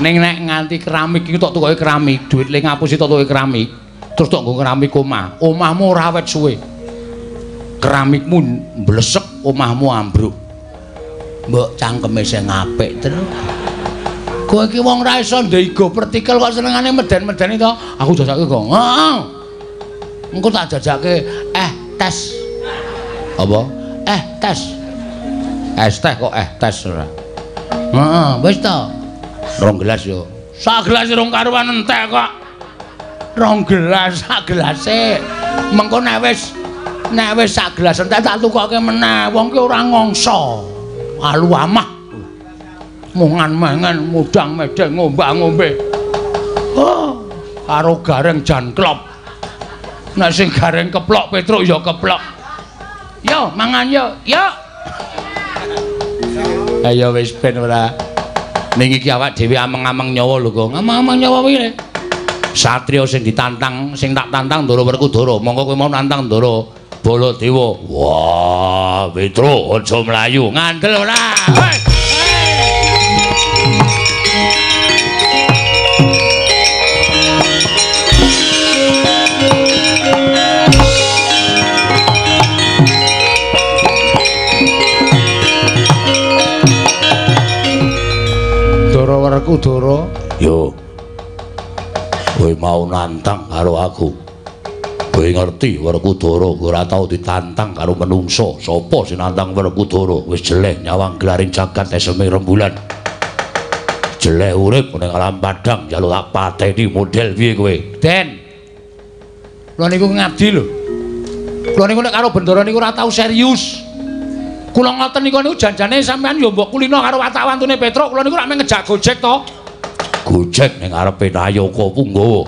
Ning nek nganti keramik iki tok tukoke keramik, duit le ngapusi tok tukoke keramik, terus tok nggo keramik omah. Omahmu ora awet suwe. Keramikmu mblesek, omahmu ambruk. Mbok cangkeme sing apik terus. Kowe iki wong ra iso ndego pertikel kok senengane meden-medeni to. Aku jajake kok. Heeh. Engko tak jajake tes. Apa? Tes. Es teh kok eh tes ora. Heeh, wis to. 2 gelas yo. Sak gelas rong karuan entek kok. 2 gelas sak gelase. Mengko nek wis sak gelas entek tak tukoke meneh. Wong ki ora ngongso. Alu amah. Mungan mangan mudang medeng ngombak-ngombe. Oh, karo gareng jan klop. Nek sing gareng keplok Petruk ya keplok. Yo mangan yo, yo. Ayo wis ben ora. Ning iki awak dhewe ameng-ameng nyawa lho, Gong. Ameng-ameng nyawa piye? Satria sing ditantang, sing tak tantang Ndara Werkudara. Monggo kowe mau nantang Ndara Baladewa. Wah, Petruk aja mlayu. Ngandel ora? Hei. Ndara Werkudara, yo. Kowe mau nantang karo aku. Kowe ngerti Werkudara ora tau ditantang karo menungso. Sapa sing nantang Werkudara? Wis jeleh nyawang gelaring jagat eseme rembulan. Jeleh urip ning alam padang njaluk tak pateni model piye kowe? Den. Kula niku ngabdi lho. Kula niku nek karo bendara niku ora tau serius. Kula ngoten niku niku janjane sampean yo mbok kulino karo watak-wantune Petruk. Kula niku rak mung ngejak Gojek to. Gojek ning ngarepe Nayaka Punggawa.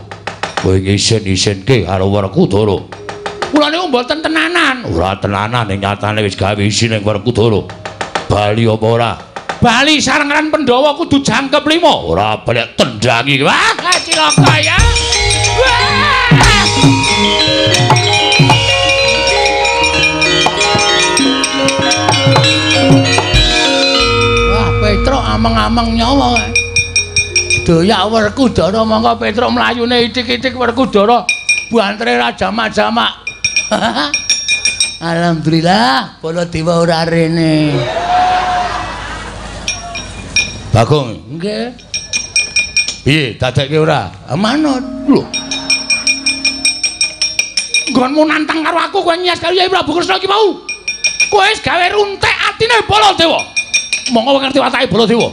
Kowe ngisin-isinke karo Werkudara. Kula niku mboten tenanan. Ora tenanan ning nyatane wis gawe isin ning Werkudara. Bali apa ora? Bali sarengan Pandhawa kudu jangkep 5. Ora balik tendangi. Wah, cilaka ya. Wah. Wah, Petruk ameng-ameng nyawa. Doyak Werkudara mongko Petruk mlayune ithik-ithik Werkudara bantere ra jamak-jamak. Alhamdulillah Baladewa ora rene. Bagong, nggih. Piye dadekke ora? Manut. Lho. Nggonmu nantang karo aku kowe nyes karo Yai Prabu Kresna iki mau. Kowe wis gawe runtek atine Baladewa. Monggo ngerti watake Baladewa.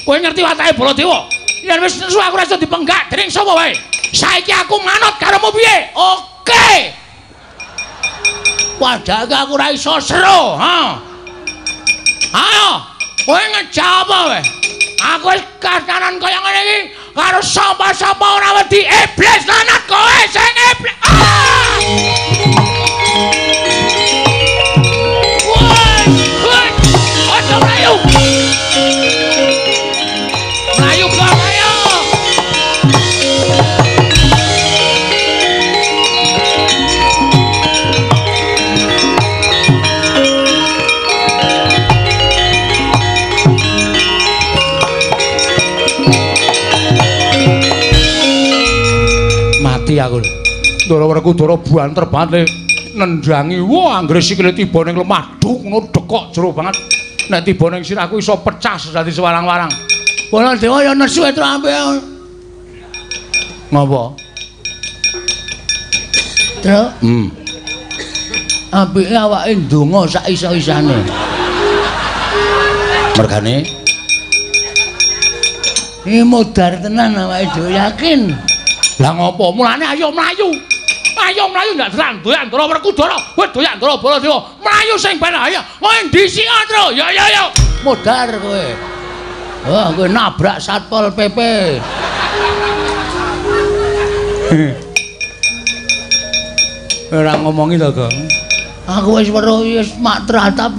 Kowe ngerti watake Baladewa. Yen wis nesu aku ora iso dipenggak dening sapa wae. Saiki aku manut karomu piye? Oke. Padahal aku ora iso seru, ha. Ayo, kowe ngejak apa kowe? Aku wis kasanan kaya ngene iki karo sapa-sapa ora wedi iblis lanat kowe sing iblis. Ah! Woi, woi, aja mlayu. Mlayu kok ayo. Mati aku. Ndara Werkudara banter banget nendangi. Wah, anggere sikile tiba ning lemah duk ngono dekok jero banget. Nek tiba ning sirahku iso pecah dadi sewarang-warang. Baladewa ya nesu Petruk ampe. Ngopo? Truk. Apike awake ndonga sak iso-isane. Mergane iki modar tenan awake dhewe yakin. Lah ngopo? Mulane ayo mlayu. Ayo mlayu ndak delan doyak Ndara Werkudara. Kowe doyak Ndara Baladewa. Mlayu sing ben ayo. Kowe ndhisik Tru. Ya ya ya. Modar kowe. Wah, kowe nabrak Satpol PP. Ora ngomongi to, Gong. Aku wis weruh wis mak tratap.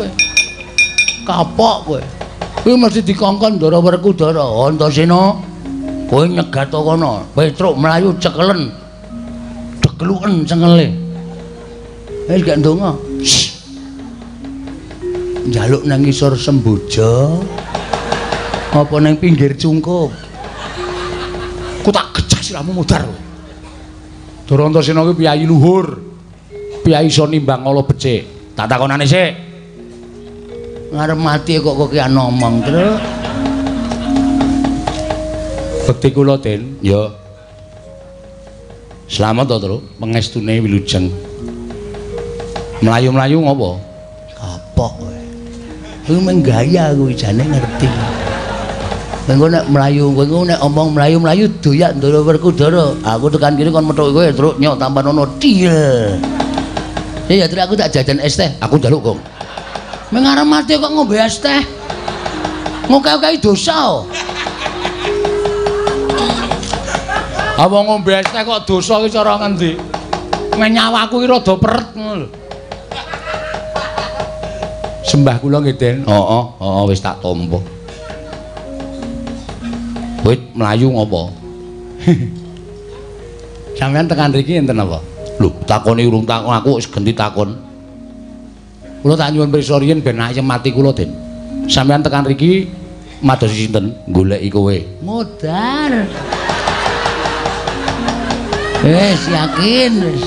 Kapok kowe. Kuwi mesti dikongkon Ndara Werkudara. Antasena, kowe nyegat kono. Petruk mlayu cekelen. Dekluken cengele. Wis gak ndonga. Njaluk nang ngisor semboja. Apa nang pinggir cungkup? Ku tak gejek sirahmu mudhar. Ndara Antasena kuwi piyayi luhur. Piyayi iso nimbang ala becik. Tak takonane sik. Ngarep mati kok kokian ngomong, Truk. Bekti kula, Den. Ya. Slamet to, Truk, pengestune wilujeng. Mlayu-mlayu ngopo? Kapok kowe. Kuwi menggaya kuwi jane ngerti. Engko nek mlayu, kowe nek omong mlayu-mlayu doyak Ndara Werkudara. Aku tekan kene kon methuki kowe, Truk, nyok tampanono til. Ya Truk, aku tak jajan es teh. Aku njaluk, Gong. Meng arep mati kok ngombe es teh. Ngoke-oke dosa. Apa ngombe es teh kok dosa iki cara ngendi? Nyawaku iki rada peret ngono lho. Sembah kula nggih, Den. Heeh, heeh wis tak tampa. Kowe mlayu ngopo? Sampeyan tekan mriki enten apa? Lho, takoni urung takon aku wis genti takon. Kula tak nyuwun pirsa riyin ben ayem ati kula, Den. Sampeyan tekan mriki madosi sinten? Goleki kowe. Modar. Wis yakin wis.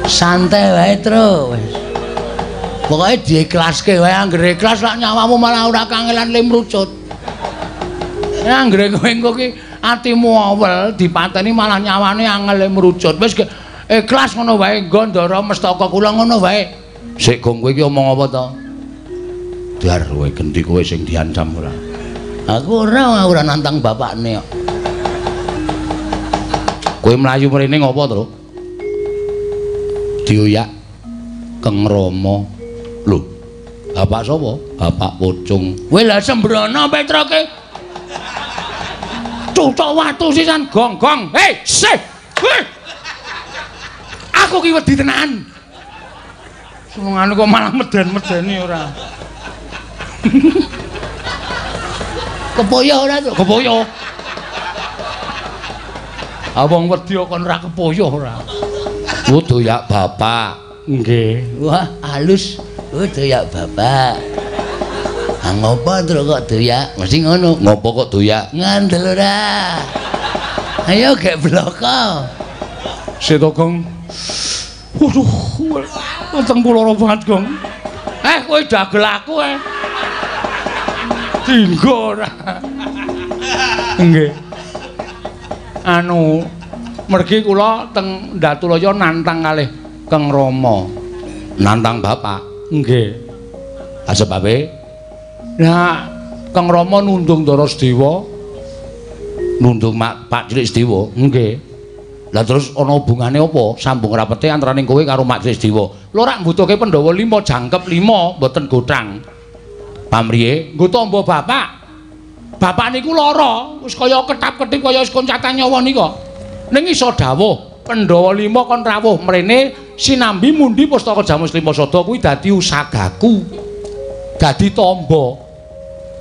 Santai wae, Tru. Wis. Pokoke diikhlaske wae, anggere ikhlas lak nyawamu malah ora kangelan limrucut. Anggere kowe engko ki atimu awel dipateni malah nyawane angel mrucut. Wis ikhlas ngono wae nggo Ndara Mestaka kula ngono wae. Sik Gong, kowe iki omong apa to? Dar kowe genti kowe sing diancam ora. Aku ora nantang bapakne kok. Kowe mlayu mrene ngopo, Truk? Dioyak Keng Rama. Lho, bapak sapa? Bapak Pocung. Kowe lha sembrono Petroke. Cucuk watu sisan gong-gong. Hei, sih. Hei. Aku ki wedi tenan. Senengane kok malah meden-medeni ora. Kepoyo ora, Truk? Kepoyo. Ah wong wedi kok ora kepoyo ora. Oh doyak bapak. Nggih. Wah, halus. Oh doyak bapak. Ah ngopo Truk kok doyak? Mesti ngono. Ngopo kok doyak? Ngandel ora. Ayo gek bloko. Seto Gong. Waduh, weteng kula lara banget, Gong. Kowe dagel aku eh. Dinggo ora. Nggih. Anu, mergi kula teng Ndatulaya nantang kalih Keng Rama. Nantang bapak? Nggih. Ha sebabe? Nah, Keng Rama nundung Ndara Sedewa. Nundung Pak Cilik Sedewa? Nggih. Lah terus ana hubungane apa? Sambung rapete antaraning kowe karo Mak Cilik Sedewa. Lho rak mbutuhke Pandhawa 5 jangkep 5 mboten gothang. Pamriye? Nggo tamba bapak. Bapak niku lara, wis kaya ketap-ketip kaya wis koncatan nyawa nika. Ning iso dawuh, Pandhawa 5 kon rawuh mrene sinambi mundi pustaka Jamus Lima Sada kuwi dadi usagaku. Dadi tamba.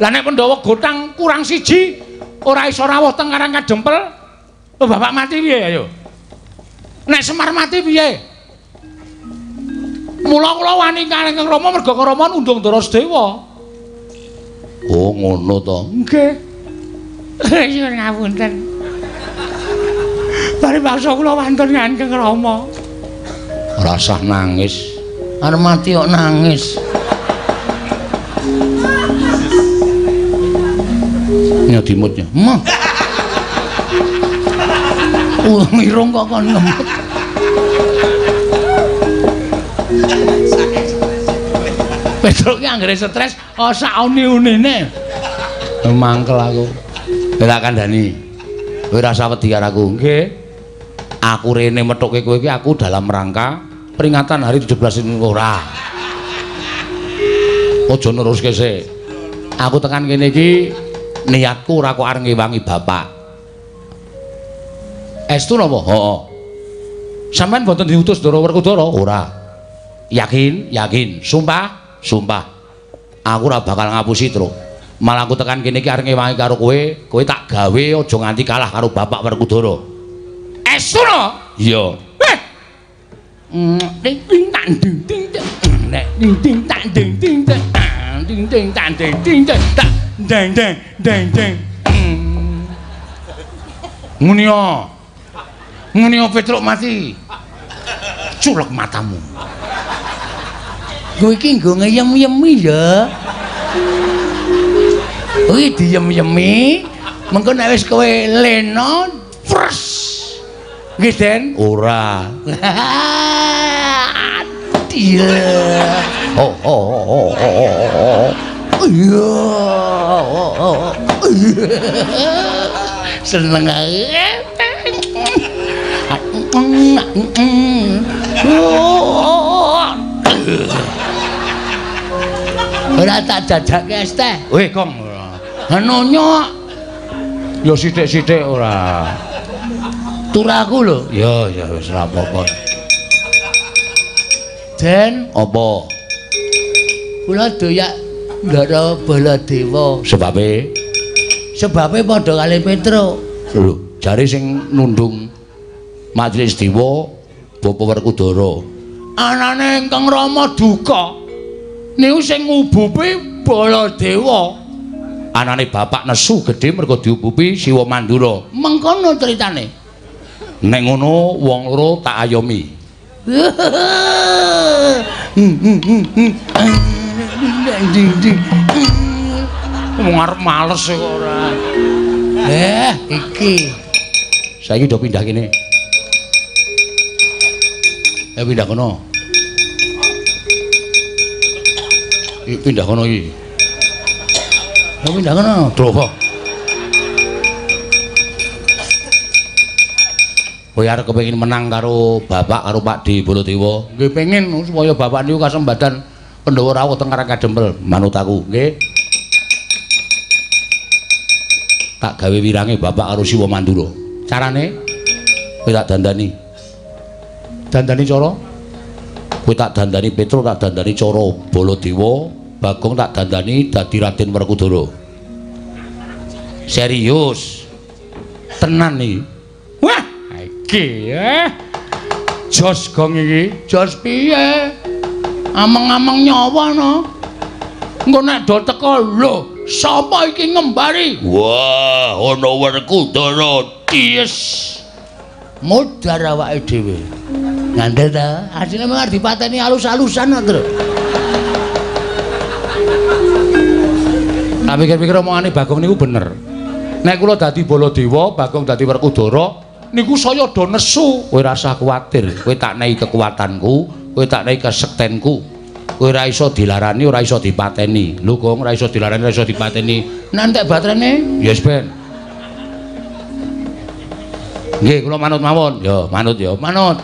Lah nek Pandhawa gothang kurang siji ora iso rawuh teng Karang Kadempel, bapak mati piye ayo? Nek Semar mati piye? Mula kula wani kalih Kang Rama merga Kang Rama nundung Ndara Sedewa. Oh ngono to. Nggih. Nyuwun ngapunten. Paribasa kula wantun ngan Kang Rama. Ora usah nangis. Arep mati kok nangis. Nyodimutnya. Mah. Irung kok kon ngemut. Petruk ki anggere stres oh sak uni-unine. Mangkel aku. Kowe tak kandhani. Kowe ora usah wedi karo aku. Nggih. Aku rene methuke kowe iki aku dalam rangka peringatan hari 17 ora. Aja neruske sik. Aku tekan kene iki niatku ora kok arep ngewangi bapak. Estu napa? Heeh. Sampeyan mboten diutus Ndara Werkudara? Ora. Yakin? Yakin. Sumpah? Sumpah. Aku ora bakal ngapusi, Truk. Malah aku tekan kene iki arep ngewangi karo kowe, kowe tak gawe aja nganti kalah karo bapak Werkudara. Estu no? Iya. Eh. Ding ding tak ding ding ding ding tak ding ding ding ding tak ding ding tak deng deng deng deng. Ngene yo. Ngene yo Petruk mati. Culek matamu. Kowe iki nggo ngeyem-yemi ya. Kuwi diyem-yemi, mengko nek wis kowe lena, pres. Nggih, Den? Ora. Iya. Oh oh oh oh. Iya. Seneng ae. Ora tak jajake es teh. Weh, Kong. Nonyo. Ya sithik-sithik ora. Turaku lho. Ya, ya wis ora apa-apa. Den, apa? Kula doyak Ndara Baladewa. Sebabe? Sebabe padha kali Petruk. Lho, jare sing nundung Majelis Dewa Bapak Werkudara. Anane ingkang Rama duka. Niku sing ngubupi Baladewa. Anane bapak nesu gedhe mergo diubupi Siwa Mandura. Mengkono critane. Nek ngono wong loro tak ayomi. Wong arep males kok ora. Iki. Saiki do pindah kene. Pindah kono. Pindah kono iki. Pindah kono. Drowo. Kowe arep kepengin menang karo bapak karo Pak D Baladewa. Nggih pengin supaya bapak niku kasembadan Pandhawa rawuh teng Karang Kadempel. Manut aku, nggih. Tak gawe wirange bapak karo Siwa Mandura. Carane kowe tak dandani. Dandani cara? Kowe tak dandani Petruk, tak dandani cara Baladewa, Bagong tak dandani dadi Raden Werkudara. Serius. Tenan iki. Wah, iki Jos gong iki. Jos piye? Ameng-ameng nyawa no. Engko nek do teko lho, sapa iki ngembari? Wah, ana Werkudara. Yes. Modar awake dhewe. Ngandel ta? Asline mung arep dipateni alus-alusan kok, Tru. Tak pikir-pikir omongane Bagong niku bener. Nek kula dadi Baladewa, Bagong dadi Werkudara, niku saya do nesu. Kowe rasah kuwatir, kowe tak nehi kekuatanku, kowe tak nehi kesektenku. Kowe ora iso dilarani, ora iso dipateni. Lho Gong, ora iso dilarani, ora iso dipateni. Nek entek baterene? Yes ben. Nggih, kula manut mawon. Ya, manut ya, manut.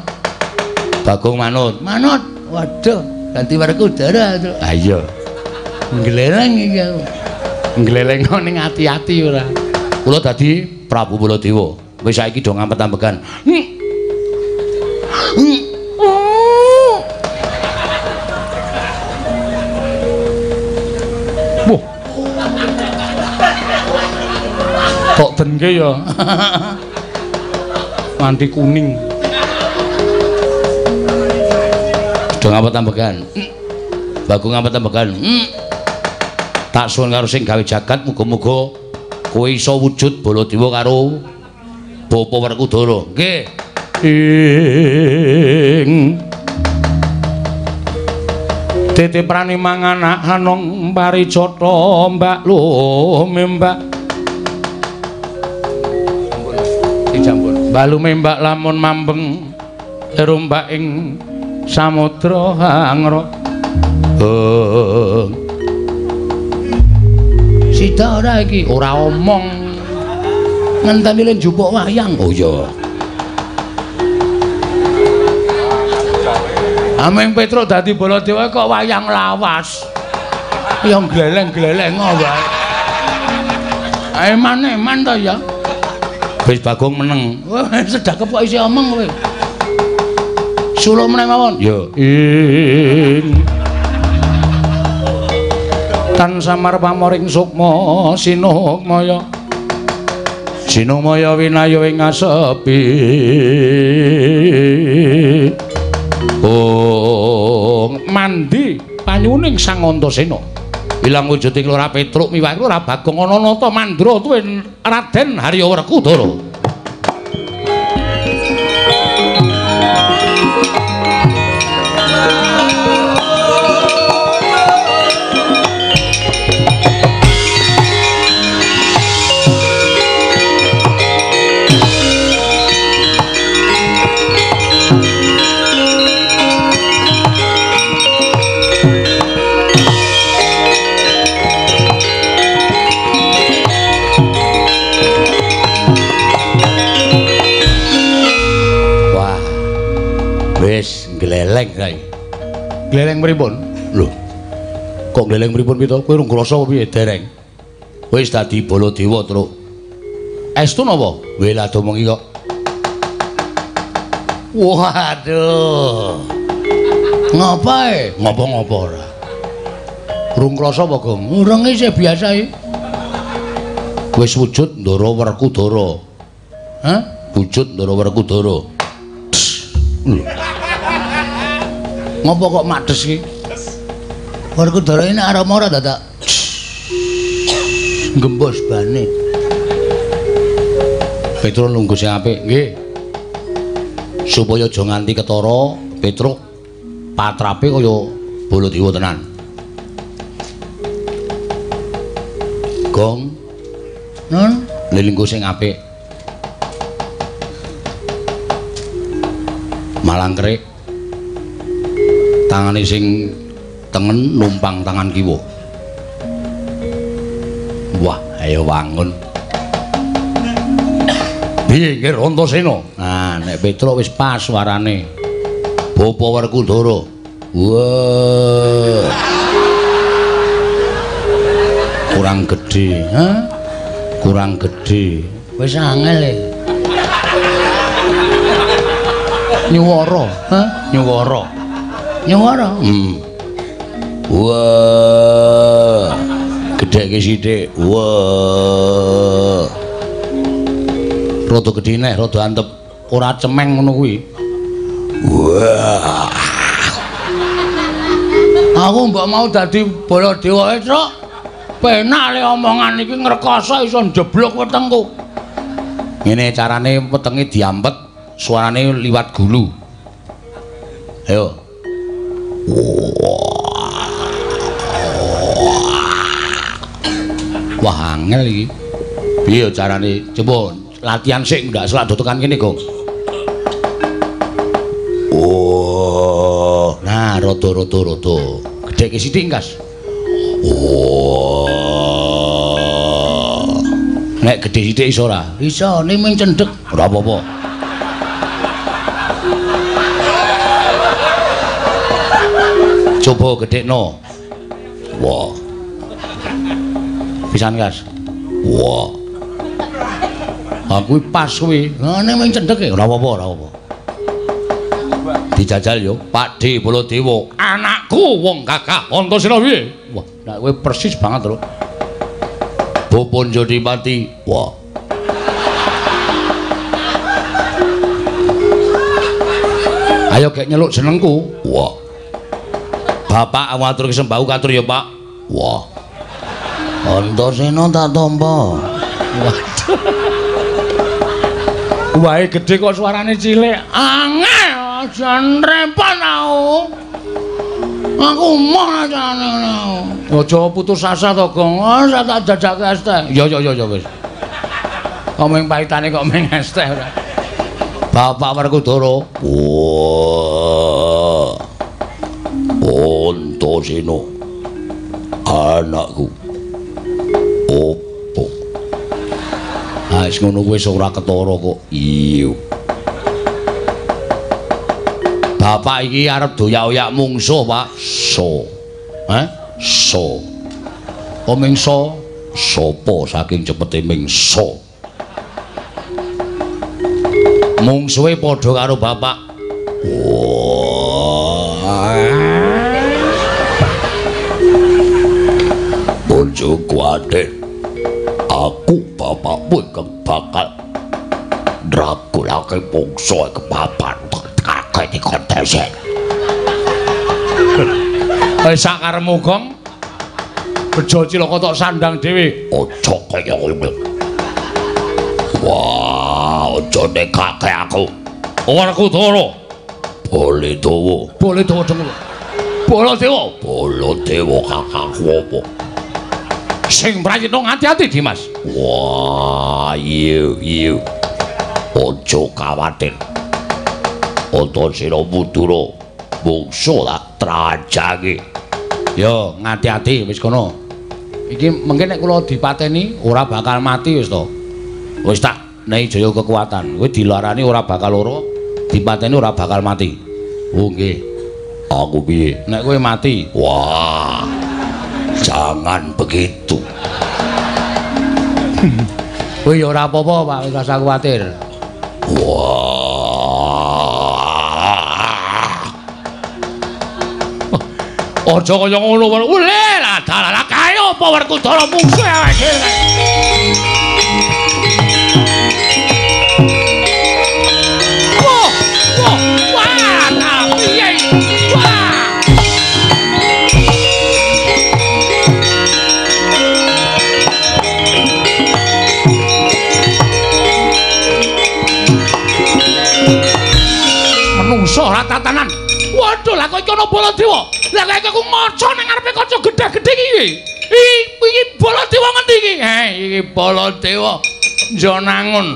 Bagong manut. Manut. Waduh, ganti Werkudara. Ha iya. Ngleleng iki aku. Ngleleng ning ati-ati ora. Kula dadi Prabu Baladewa. Wis saiki do ngampet-ambekan. Wah. Kok dengke ya. Nganti kuning. Do ngampet-ambekan. Bagong ngampet-ambekan. Tak suwun karo sing gawe jagat, muga-muga kowe iso wujud Baladewa karo Bapak Werkudara. Nggih. Ing titiprani manganak hanong parijata mbak lumembak. Ampun, mbak lumembak lamun mambeng rumbak ing samudra hangra. Sida ora iki? Ora omong. Ngenteni le njupuk wayang. Oh iya. Ameng Petruk dadi Baladewa kok wayang lawas. Ya gleleng-gleleng wae. Eman-eman to ya. Wis Bagong meneng. Wah, sedak kepok isih omong kowe. Suluk meneh mawon. Ya. Ing tan samar pamoring sukma sinukmaya. Sinukmaya winaya ing asepi. Oh, mandi panyuning Sang Antasena. Ilang wujuding Lurah Petruk miwah Lurah Bagong ana nata mandra tuwin Raden Harya Werkudara. Gleleng saiki. Gleleng pripun? Lho. Kok gleleng pripun pito? Kowe urung krasa apa piye dereng? Wis dadi Baladewa, Truk. Estu napa? Weh lah domongi kok. Waduh. Ngapae? Ngopo-ngopo ora. Urung krasa apa, Gong? Urung isih biasa iki. Wis wujud Ndara Werkudara. Hah? Wujud Ndara Werkudara. Ngopo kok makdes iki? Werkudara ini arep ora dadak gembos bane. Petruk lungguh sing apik, nggih. Supaya aja nganti ketara, Petruk patrape kaya Baladewa tenan. Gong. Nun, lelungguh sing apik. Malangkerik. Tangane sing tengen numpang tangan kiwa. Wah, ayo wangun. Piye nggih Antasena? Nah, nek Petruk wis pas suarane. Bapa Werkudara. Wah. Kurang gedhe, ha? Kurang gedhe. Wis angel e. Nyuwara, ha? Nyuwara. Nyuwara. Wah. Gedheke sithik. Wah. Rada gedhe neh, rada antep. Ora cemeng ngono kuwi. Wah. Aku mbok mau dadi Baladewa, Truk. Penak le omongan iki ngrekoso iso njeblok wetengku. Ngene carane wetenge diampet, suarane liwat gulu. Ayo. Wah, angel iki. Piye carane? Coba latihan sik ndak selak do tekan kene, Gong. Oh, nah rada-rada rada. Gedheke sithik, Kas. Oh. Nek gedhe sithik iso ora? Iso, ning mung cendhek. Ora apa-apa. Coba gedhekno. Wah. Pisan, Kas. Wah. Aku pas kuwi. Lah ning mung cendhek e. Ora apa-apa, ora apa-apa. Dijajal yo, Pak D Baladewa. Anakku wong gagah Antasena piye? Wah, nek kowe persis banget lho. Bapa Jodipati. Wah. Ayo gek nyeluk jenengku. Wah. Bapak ngatur sembahu katur ya, Pak. Wah. Antasena tak tampa. Waduh. Wae gedhe kok suarane cilik. Angel, jan repot aku. Aku moh ajane. Aja putus asa to, Gong. Oh, tak jajake es teh. Ya ya ya wis. Kok mung pahitane kok mung es teh ora. Bapak Werkudara. Wah. Antasena. Anakku. Opo? Ah, wis ngono kuwi wis ora ketara kok. Iya. Bapak iki arep doyak-oyak mungsuh, Pak. So. Hah? So. Apa mingso? Sopo saking cepete mingso. Mungsuhe padha karo bapak. Wah. Bojoku adek. Aku bapakmu ingkang bakal ndragulake mungsuh kepapan kakek dikontesen. Wis sak karepmu, Gong. Bejo cilaka tok sandang dhewe. Aja kaya ngono. Wah, aja nekake aku. Werkudara. Baladewa. Baladewa dengul. Baladewa. Baladewa kakangku apa? Sing prayitna ngati-ati, Dimas. Wah, iya iya. Aja kawatir. Antasena Mudura mungsuh tak trajange. Yo, ngati-ati wis kono. Iki mengke nek kula dipateni ora bakal mati wis to. Wis tak nehi jaya kekuatan. Kowe dilarani ora bakal lara, dipateni ora bakal mati. Oh nggih. Aku piye? Nek kowe mati. Wah. Jangan begitu. Kowe ya ora apa-apa, Pak, ora usah kuwatir. Wah. Aja kaya ngono. Ule lah dalah kae apa Werkudara mungsuh awake dhewe. Wah, wah, wah, dalah piye? Wah. Menungso ora tatanan. Waduh, lah kok iki ana Baladewa. Lah kok aku ngaca ning ngarepe kaca gedhe-gedhe iki. Iki Baladewa ngendi iki? Iki Baladewa Njonangun.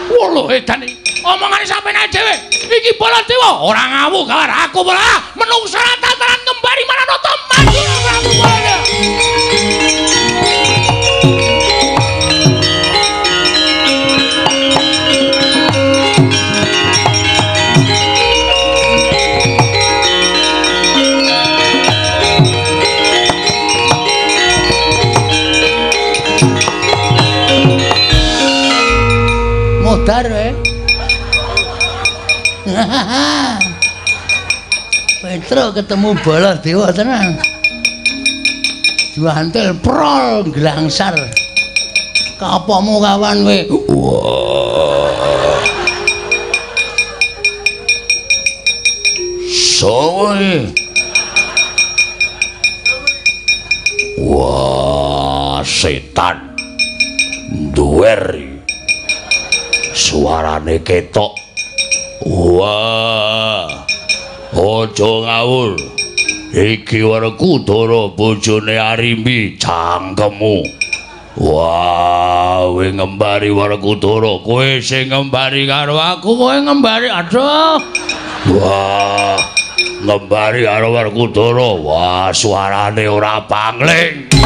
Wah, edan iki. Omongane sampeyan dhewe. Iki Baladewa ora ngawu karo aku malah menungso ora tatanan kembali Maranata maju Prabu Baladewa. Modar kowe. Petro ketemu Baladewa tenan. Juantil prol glangsar. Kapomu kawan kowe? Wah. Sowe. Wah, setan. Duwer. Suarane ketok. Wah. Aja ngawur. Iki Werkudara bojone Arimbi cangkemmu. Wah, kowe ngembari Werkudara, kowe sing ngembari karo aku, kowe ngembari. Aduh. Wah, ngembari karo Werkudara. Wah, suarane ora pangling.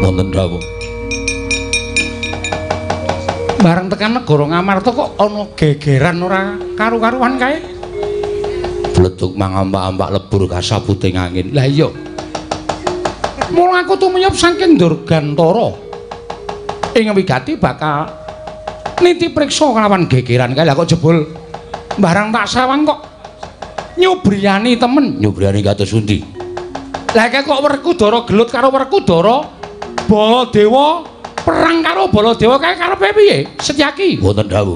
Wonten dawuh. Bareng tekan negara Ngamarta kok ana gegeran ora karu-karuan kae. Bledug mangampak-ampak lebur kasabuting angin. Lah iya. Mula aku tumiyup saking Durgantara. Ing wigati bakal niti priksa kelawan gegeran kae. Lah kok jebul barang tak sawang kok nyubriyani temen. Nyubriyani kados pundi? Lah kok Werkudara gelut karo Werkudara, Baladewa perang karo Baladewa kae karepe piye? Setyaki. Wonten dawuh.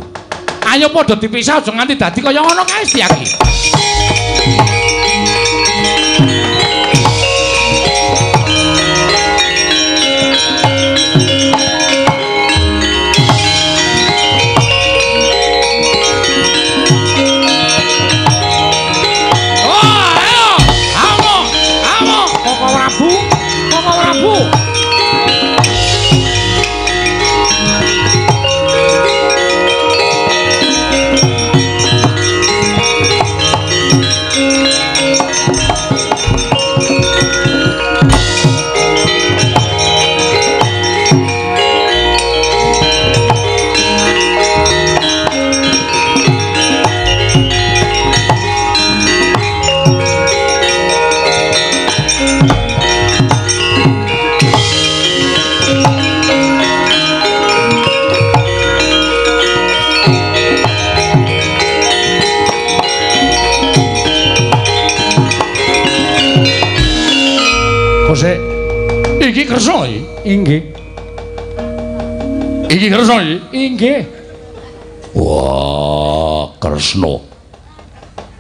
Ayo padha dipisah aja nganti dadi kaya ngono kae Setyaki. Oh, ayo. Amo, amo, Koko Prabu, Koko Prabu. Kosek. Iki Kresna iki? Inggih. Iki Kresna iki? Inggih. Wah, Kresna.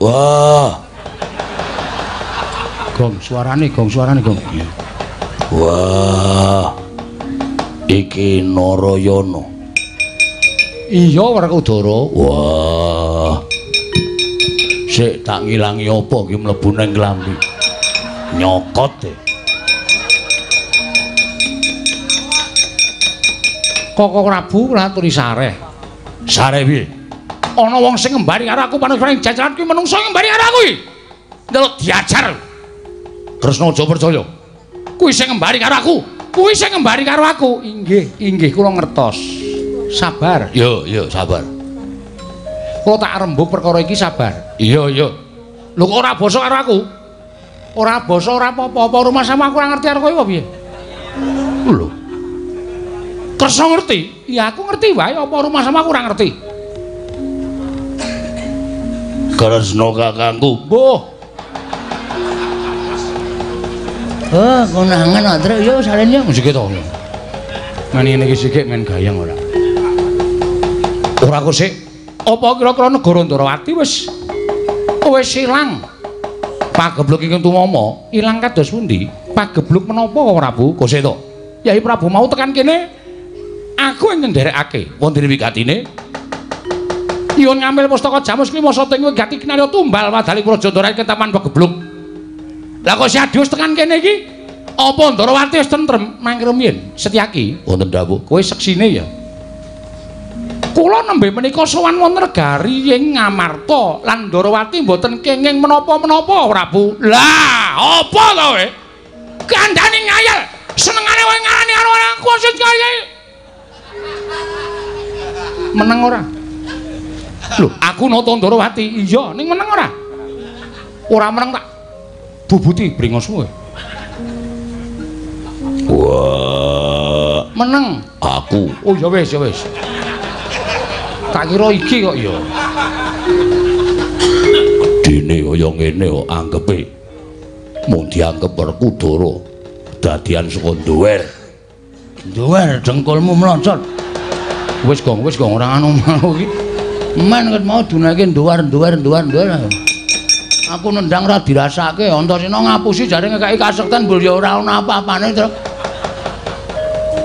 Wah. Gong suarane, gong suarane, gong. Wah. Iki Narayana. Iya, Werkudara. Wah. Sik tak ngilangi apa iki mlebu nang klambi. Nyokot e. Koko Prabu kula aturi sareh. Sareh piye? Ana wong sing ngembari karo aku panusane jajaran kuwi menungso ngembari karo aku iki. Ndelok diajar. Kresna aja percaya. Kuwi sing ngembari karo aku. Kuwi sing ngembari karo aku. Inggih, inggih kula ngertos. Sabar. Yo, yo, sabar. Kula tak rembug perkara iki sabar. Iya, iya. Lho kok ora basa karo aku? Ora basa ora apa-apa, apa rumah sama aku ora ngerti karo kowe apa piye? Lho. Kresna ngerti? Ya aku ngerti wae, apa rumah sama aku ora ngerti. Kresna kakangku. Mbuh. Oh, konangan Truk yo salin yo. Sik to. Men ngene iki sik men gayeng ora. Ora kok sik. Apa kira-kira negara Ndrawati wis ilang? Pagebluk ingkang tumama ilang kados pundi? Pagebluk menapa Prabu? Kok sik to? Yai Prabu mau tekan kene aku yang ngenderekake. Wonten wigatine? Nyuwun ngambil pustaka Jamus Klima Sata ing wigati kinarya tumbal wadali Praja Ndrawati ketaman pagebluk. Lah kok si Adius tekan kene iki? Apa Ndrawati wis tentrem mangke rumiyin? Setyaki wonten dawuh. Kowe seksine ya. Kula nembe menika sowan wonten negari ing Ngamarta lan Ndrawati mboten kenging menapa-menapa Prabu. Lah, apa to kowe? Kandhane ngayal. Senengane kowe ngarani karo aku sing kaya. Meneng ora? Lho, aku nata Ndrawati. Iya, ning meneng ora? Ora meneng tak bubuti bringosmu kowe. Wah, meneng aku. Oh ya wis, ya wis. Tak kira iki kok ya. Gedene kaya ngene kok anggepe mung dianggep Werkudara dadian saka nduwer. Nduwer dengkulmu mlocot. Wis gong, wis gong ora anu mau iki. Men ket mau dunake nduwer nduwer nduwer nduwer. Aku nendang ora dirasake, Antasena ngapusi jare ngekeki kasekten mbul ya ora ana apa-apane, Truk.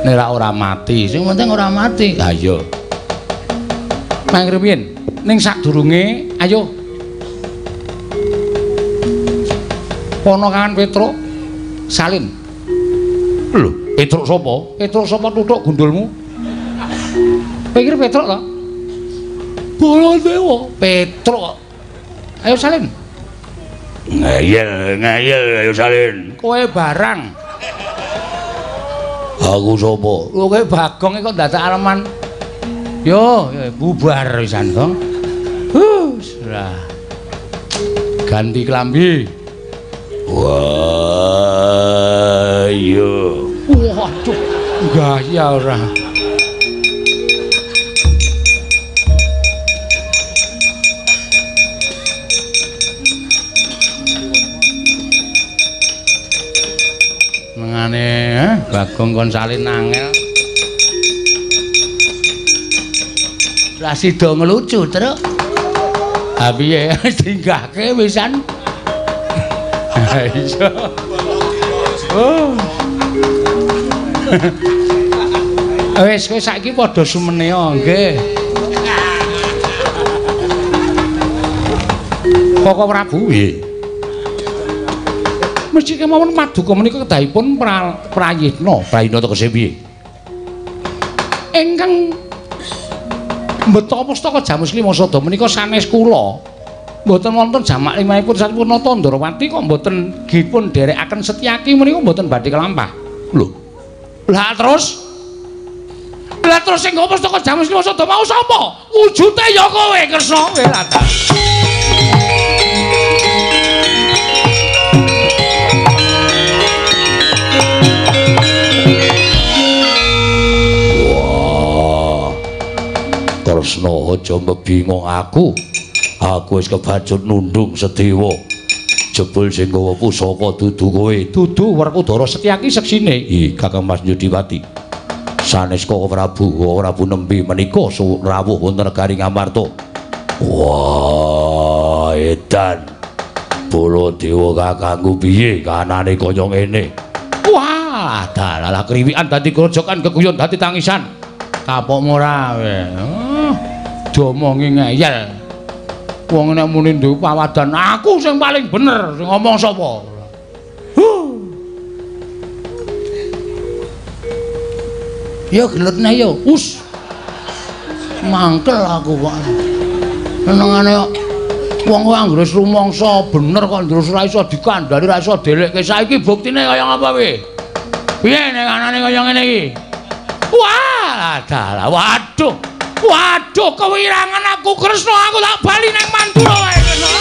Nek ora mati, sing penting ora mati. Ha iya. Mang rumiyin, ning sadurunge ayo. Ponokan Petruk salin. Lho, Petruk sapa? Petruk sapa tutuk gundulmu? Pikir Petruk to? Baladewa, Petruk. Ayo salin. Ngeyel, ngeyel ayo salin. Kowe barang. Aku sapa? Lho kowe Bagong kok dadak aleman. Yo, yo bubar pisan, Gong. Lah. Ganti klambi. Wah, yo. Waduh, gaya ora. Mengane, Bagong kon salin angel. Lah sida ngelucu, Truk. Ha piye? Dinggahke wisan. Ha iya. Oh. Wis kowe saiki padha sumene nggih. Koko Prabu nggih. Mesti kemawon paduka menika kedahipun prayitna. Prayitna tegese piye? Ingkang mbeta pustaka Jamus Klima Sada menika sanes kula. Mboten wonten jamak limahipun sampun nata Ndrawati kok mboten dipun dherekaken Setyaki menika mboten badhe kelampah. Lho. Lah terus? Lah terus sing nggo pustaka Jamus Klima Sada mau sapa? Wujute ya kowe Kresna kowe lha. Kresna aja mbebingung aku. Aku wis kebacut nundung sedewa. Jebul sing gawa pusaka dudu kowe, dudu Werkudara Setyaki seksine. Ih, Kakang Mas Yudiwati. Sanes Koko Prabu, Koko Prabu nembe menika rawuh wonten negari Ngamarta. Wah, edan. Baladewa kakangku piye kanane kaya ngene? Wah, dalah kriwikan dadi grojokan keguyon dadi tangisan. Kapokmu ora kowe. Diomongi ngeyel. Wong nek muni duwe pawadan, aku sing paling bener, sing ngomong sapa? Huh. Ya gelut neh ya, us. Mangkel aku kok. Senengane kok wong kuwi anggere wis rumangsa bener kok terus ora iso dikandhani, ora iso delekke. Saiki buktine kaya ngapa piye? Piye nek anane kaya ngene iki? Wah, dalah, waduh. Waduh, kewirangan aku Kresna, aku tak bali nang Mandura wae Kresna.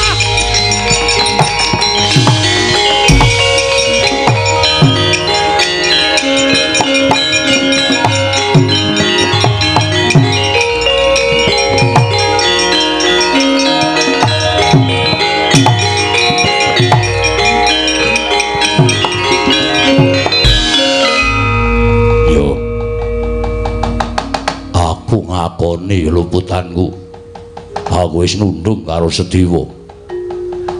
Aku ngakoni luputanku. Aku wis nundung karo Sediwa.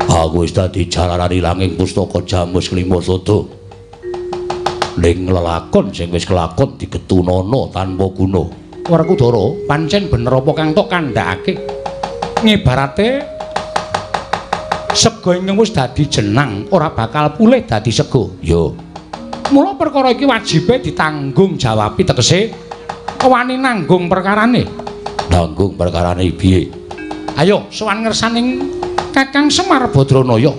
Aku wis dadi jalaran ilanging pustaka Jamus Klima Sada. Ning lelakon sing wis kelakon digetunana tanpa guna. Werkudara, pancen bener apa kang tok kandhakake? Ngibarate sega ingkang wis dadi jenang ora bakal pulih dadi sega. Yo. Mula perkara iki wajibe ditanggung jawabi, tegese wani nanggung perkarane. Nanggung perkarane piye? Ayo sowan ngersaning Kakang Semar Badranaya.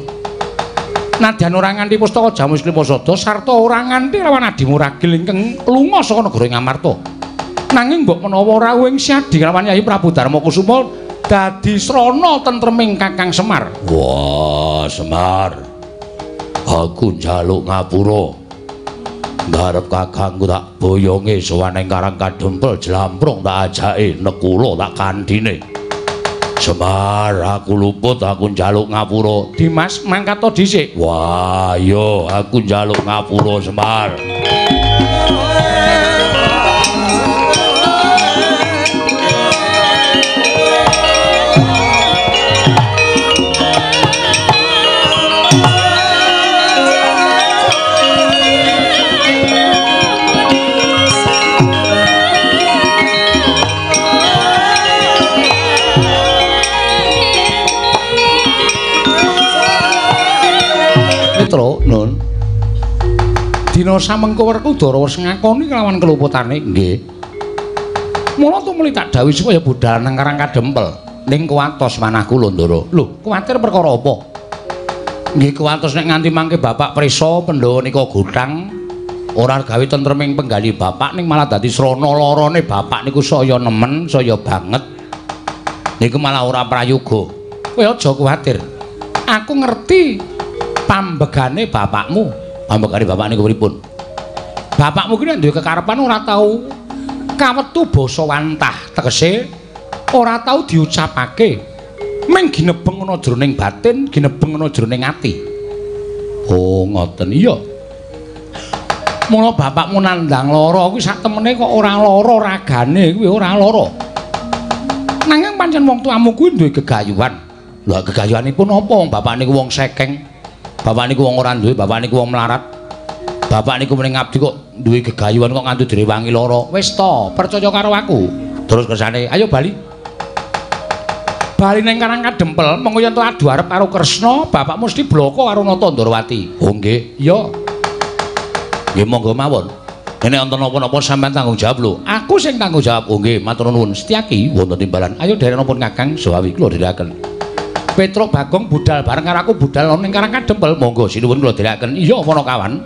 Nadyan ora nganti pustaka Jamus Klima Sada sarta ora nganti lawan adimu ragil ingkang lunga saka negara Ngamarta. Nanging mbok menawa rawuh ing Siadi lawan Yayi Prabu Darma Kusuma dadi srana tentreming Kakang Semar. Wah, Semar. Aku njaluk ngapura. Ngarep kakangku tak boyonge sowan ing Karang Kadempel jlamprong tak ajake nekula tak kandhine. Semar, aku luput, aku njaluk ngapura. Dimas, mangkat to dhisik. Wah, iya, aku njaluk ngapura Semar. Petro, Nun. Dina samengko Werkudara wis ngakoni kelawan keluputane. Nggih. Mula tumuli tak dawuhi supaya budal nang Karang Kadempel. Ning kuwatos manah kula, Ndara. Lho, kuwatir perkara apa? Nggih kuwatos nek nganti mangke Bapak prisa Pandhawa nika gothang ora gawe tentreming penggali bapak ning malah dadi srana larane bapak niku saya nemen, saya banget. Niku malah ora prayoga. Kowe aja kuwatir. Aku ngerti pambegane bapakmu. Pambegane bapak niku pripun? Bapakmu ki nek duwe kekarepan ora tau kawetu basa wantah, tegese ora tau diucapake. Ming ginebeng ana jroning batin, ginebeng ana jroning ati. Oh, ngoten. Iya. Mula bapakmu nandhang lara kuwi sak temene kok ora lara ragane kuwi ora lara. Nanging pancen wong tuamu kuwi duwe gegayuhan. Lha gegayuhanipun apa? Wong bapak niku wong sekeng. Bapak niku wong ora duwe, bapak niku wong melarat. Bapak niku mrene ngabdi kok duwe gegayuhan kok nganti direwangi lara. Wis to, percaya karo aku. Terus kersane, ayo bali. Bali ning Karang Kadempel, mengko yen to adu arep karo Kresna, bapak mesti bloko karo Nata Ndorowati. Oh nggih, iya. Nggih monggo mawon. Nek wonten napa-napa sampean tanggung jawab lho. Aku sing tanggung jawab. Oh nggih, matur nuwun. Setyaki wonten timbalan. Ayo derek napa Kakang Sawawi kula dherekaken. Petruk Bagong budal bareng karo aku budal ning Karang Kadempel. Monggo sinuwun kula dherekaken. Iya, Panakawan.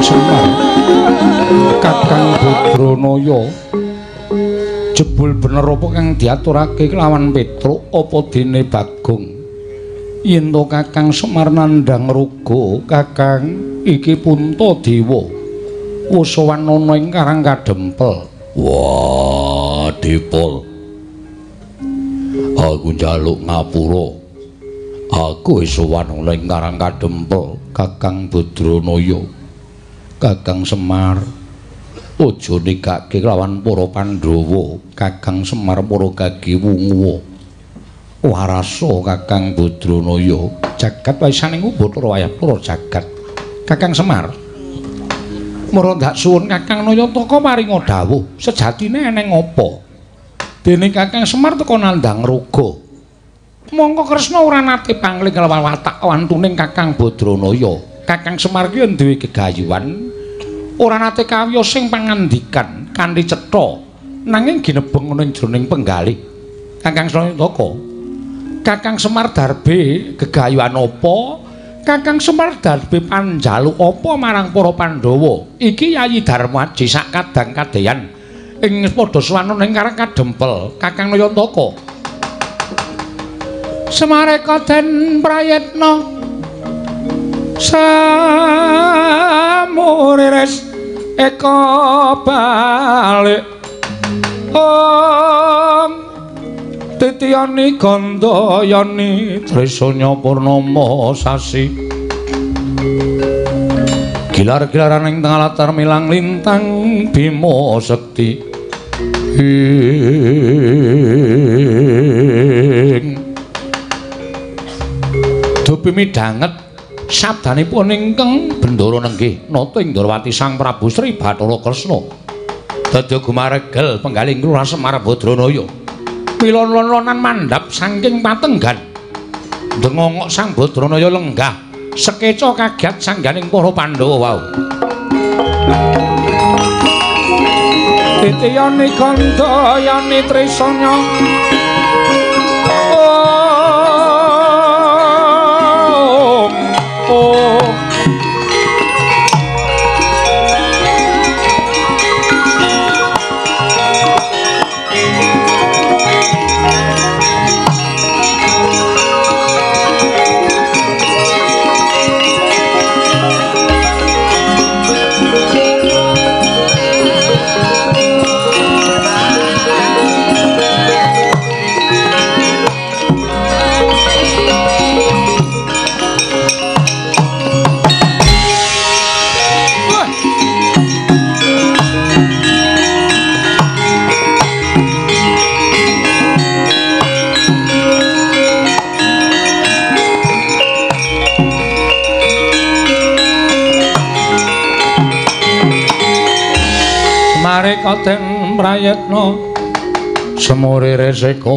Kakang Semar. Kakang Badranaya, jebul bener apa kang diaturake kelawan Petruk apa dene Bagong? Yen to Kakang Semar nandhang raga, Kakang iki Puntadewa wis sowan ana ing Karang Kadempel. Wah, Dipol, aku njaluk ngapura. Aku wis sowan ana ing Karang Kadempel, Kakang Badranaya. Kakang Semar, aja nikake kelawan para Pandhawa. Kakang Semar para gagi wunguwa. Warasa Kakang Badranaya, jagat waisaning Bathara wayah para jagat. Kakang Semar, mara ndak suwun Kakang Nayantaka paringa dawuh, sejatine eneng apa? Dene Kakang Semar teka nandhang raga. Mongko Kresna ora nate pangling kelawan watak wantuning Kakang Badranaya. Kakang Semar ki duwe gegayuhan, ora nate kawiyos sing pangandikan kanthi cetha, nanging ginebeng ana ing jroning penggalih. Kakang Nayantaka, Kakang Semar darbe gegayuhan apa? Kakang Semar darbe panjaluk apa marang para Pandhawa? Iki Yayi Darmaji sak kadang kadeyan ing padha sowan ing Karang Kadempel. Kakang Nayantaka, Semareka den prayitna samuriris eka balik om titiyani gandayani trisanya purnama sasi gilar-gilaran ing tengah latar milang lintang Bima Sekti ing dupi midhanget sabdanipun ingkang Bendara Nenggih nata ing Ndrawati Sang Prabu Sri Bathara Kresna. Dadi gumaregel penggalih Lurah Semar Badranaya. Pilon-lonan mandhap saking patenggan. Ndengongok Sang Badranaya lenggah sekeca kaget sangganing para Pandhawa wau. Titiyani gandayani trisanya om om. Mareka den prayitna semurire seka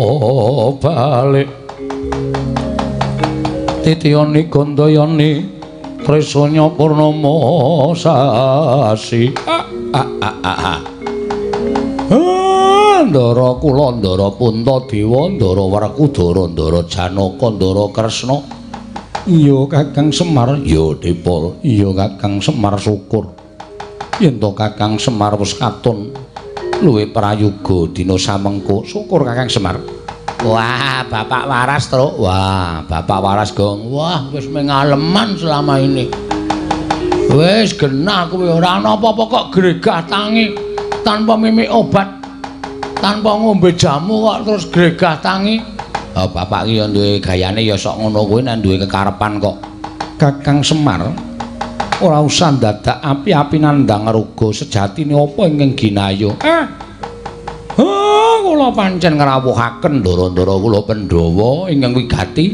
balik titiyani gandayani trisanya purnama sasi. Ndara kula ndara Puntadewa ndara Werkudara ndara Janaka ndara Kresna. Iya Kakang Semar, ya Dipol, iya Kakang Semar syukur. Yen to Kakang Semar wis katon luwih prayoga dina samengko. Syukur Kakang Semar. Wah, Bapak waras, Truk. Wah, Bapak waras, Gong. Wah, wis mengaleman selama ini. Wis genah kowe ora ana apa-apa kok gregah tangi tanpa mimik obat, tanpa ngombe jamu kok terus gregah tangi. Oh, Bapak ki ya duwe gayane ya sok ngono kuwi nek duwe kekarepan kok. Kakang Semar ora usah dadak api-api nandhang raga sejatine apa ingkang ginayo. Kula pancen ngrawuhaken ndara-ndara kula Pandhawa ingkang wigati.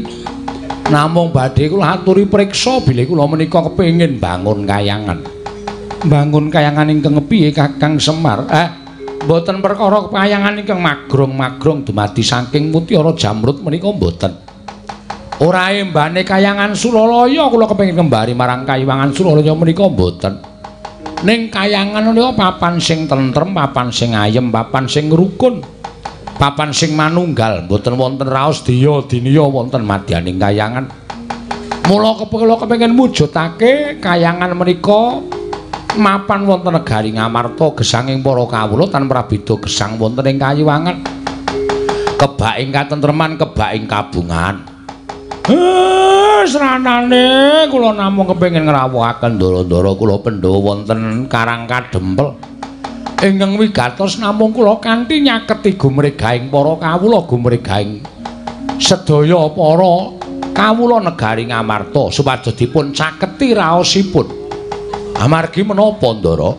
Namung badhe kula aturi priksa bilih kula menika kepengin bangun kayangan. Bangun kayangan ingkang piye Kakang Semar? Mboten perkara kayangan ingkang magrong-magrong dumadi saking mutiara jamrut menika mboten. Ora embane kayangan Suralaya kula kepengin kembali marang kayangan Suralaya menika mboten. Ning kayangan menika papan sing tentrem, papan sing ayem, papan sing rukun, papan sing manunggal, mboten wonten raos diya diniya wonten madyaning kayangan. Mula kula kepengin mujudake kayangan menika Mapan wonten negari Ngamarta gesanging para kawula tan prabeda gesang wonten ing Kayiwangan. Kebak ing katentreman, kebak ing kabungan. Sranane kula namung kepengin ngrawuhaken ndara-ndara kula Pandhawa wonten Karang Kadempel. Ingkang wigatos namung kula kanthi nyaketi gumregahing para kawula, gumregahing sedaya para kawula negari Ngamarta supados dipun caketi raosipun. Amargi menapa, Ndara?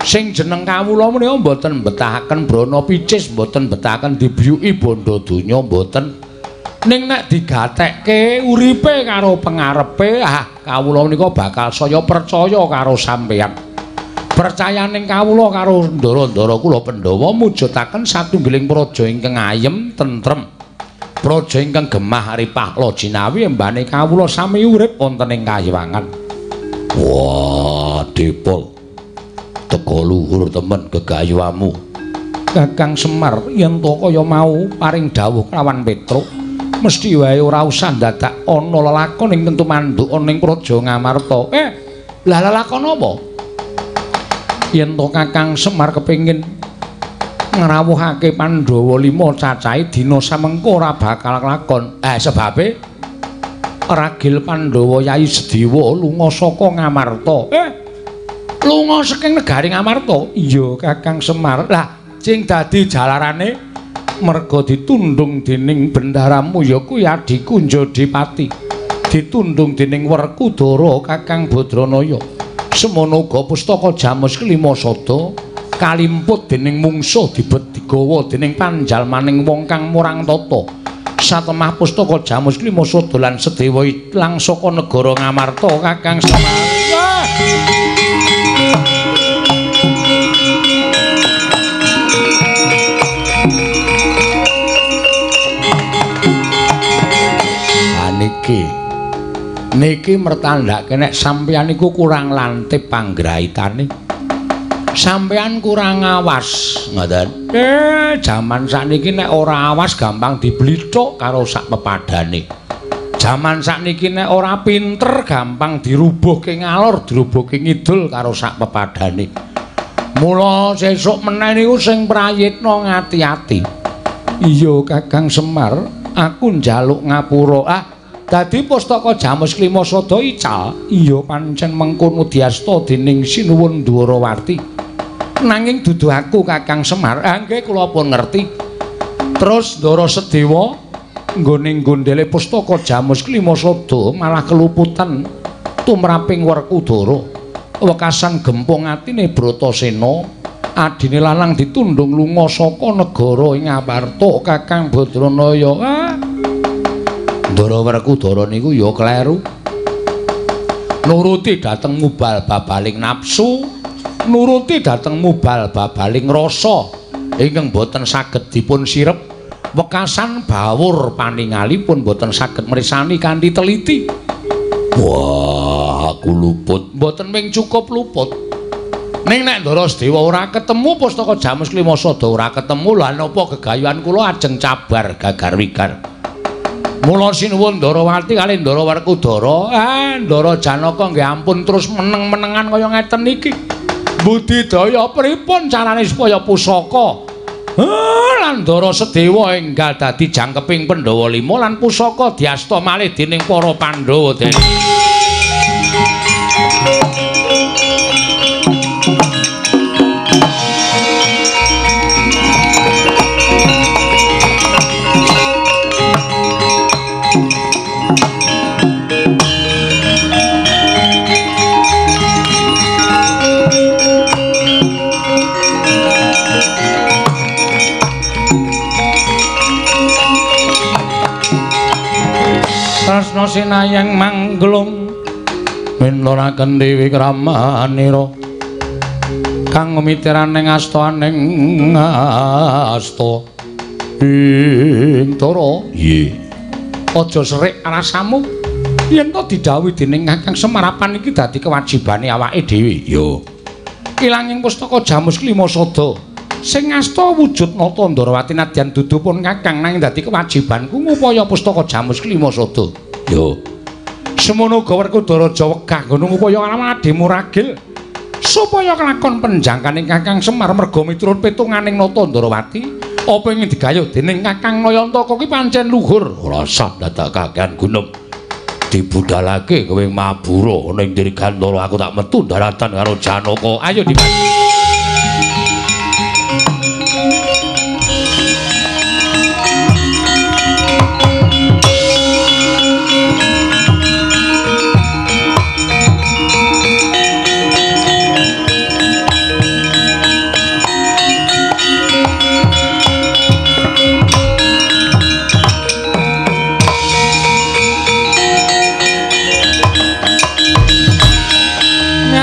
Sing jeneng kawula menika mboten mbetahaken brana picis, mboten mbetahaken dibiyuki bondo donya, mboten. Ning nek digatekke uripe karo pengarepe, ah kawula menika bakal saya percaya karo sampeyan. Percayaning kawula karo ndara-ndara kula Pandhawa mujudaken satunggiling praja ingkang ayem tentrem. Praja ingkang gemah ripah lajinawi embane kawula sami urip wonten ing Kayiwangan. Wah, Depol. Teka luhur temen gegayuhamu. Kakang Semar, yen to kaya mau paring dawuh kelawan Petruk, mesti wae ora usah dadak ana lelakon ing tentu manduk ana ing praja Ngamarta. Lah lelakon apa? Yen to Kakang Semar kepengin ngrawuhake Pandhawa 5 cacahe dina samengko ora bakal kelakon. Sebabe ragil Pandhawa Yayi Sediwa lunga saka Ngamarta. Lunga saking negari Ngamarta? Iya, Kakang Semar. Lah, sing dadi jalarane merga ditundung dening bendaramu ya kuwi adhiku Njodipati. Ditundung dening Werkudara Kakang Badranaya. Semono uga pustaka Jamus Kelima Sada kalimput dening mungsuh dibet digawa dening panjalmaning wong kang murang tata. Satemah pustaka Jamus Kelima Sada lan Sedewa ilang saka negara Ngamarta Kakang Semar. Niki niki mertandhake nek sampeyan niku kurang lantip panggraitane. Sampeyan kurang awas, ngoten. Jaman sakniki nek ora awas gampang diblithuk karo sak pepadane. Jaman sakniki nek ora pinter gampang dirubuhke ngalor, dirubuhke ngidul karo sak pepadane. Mula sesuk meneh niku sing prayitna ngati-ati. Iya, Kakang Semar, aku njaluk ngapura. Ah, dadi pustaka Jamus Klima Sada ical. Iya, pancen mengkono diasta dening Sinuwun Dwarawati. Nanging dudu aku Kakang Semar. Ah, nggih kula pun ngerti. Terus Ndara Sedewa nggone gondele pustaka Jamus Klima Sada malah keluputan tumraping Werkudara. Wekasan gempung atine Bratasena, adine lanang ditundung lunga saka negara ing Ngamarta Kakang Badranaya. Ah, Ndara Werkudara niku ya kleru. Nuruti dhateng mubal babaling nafsu, nuruti dhateng mubal babaling rasa ingkang boten saged dipun sirep. Wekasan bawur paningalipun boten saged mrisani kanthi teliti. Wah, aku luput. Mboten ming cukup luput. Ning nek Ndara Sedewa ora ketemu pustaka Jamus Klima Sada ora ketemu, lha napa gegayuhan kula ajeng cabar gagar wigar. Mula sinuwun Ndarawati kalih Ndara Werkudara, Ndara Janaka nggih ampun terus meneng-menengan kaya ngeten iki. Budidaya pripun carane supaya pusaka lan Ndara Sedewa enggal dadi jangkeping Pandhawa 5 lan pusaka diasta malih dening para Pandhawa dene. Tresna sinayang mangglung minturaken dewi kramanira kang mitiraning astaning asta ing Ndara. Nggih, aja serik rasamu yen to didhawuhi dening Kakang Semar apan iki dadi kewajibane awake dhewe. Ya, ilanging pustaka Jamus Klima Sada sing asta wujud nata Ndarawati nadyan dudu pun Kakang nanging dadi kewajibanku ngupaya pustaka Jamus Klima Sada. Ya, semono uga Werkudara aja wegah nggo ngupaya adhimu ragil Supaya kelakon penjangkaning Kakang Semar merga miturut pitunganing Nata Ndarawati, apa ing digayuh dening Kakang Nayantaka ki pancen luhur. Ora usah dadak kakean gunem. Dibudalake kowe mabura ning Dirgantara, aku tak metu daratan karo Janaka. Ayo Dimas.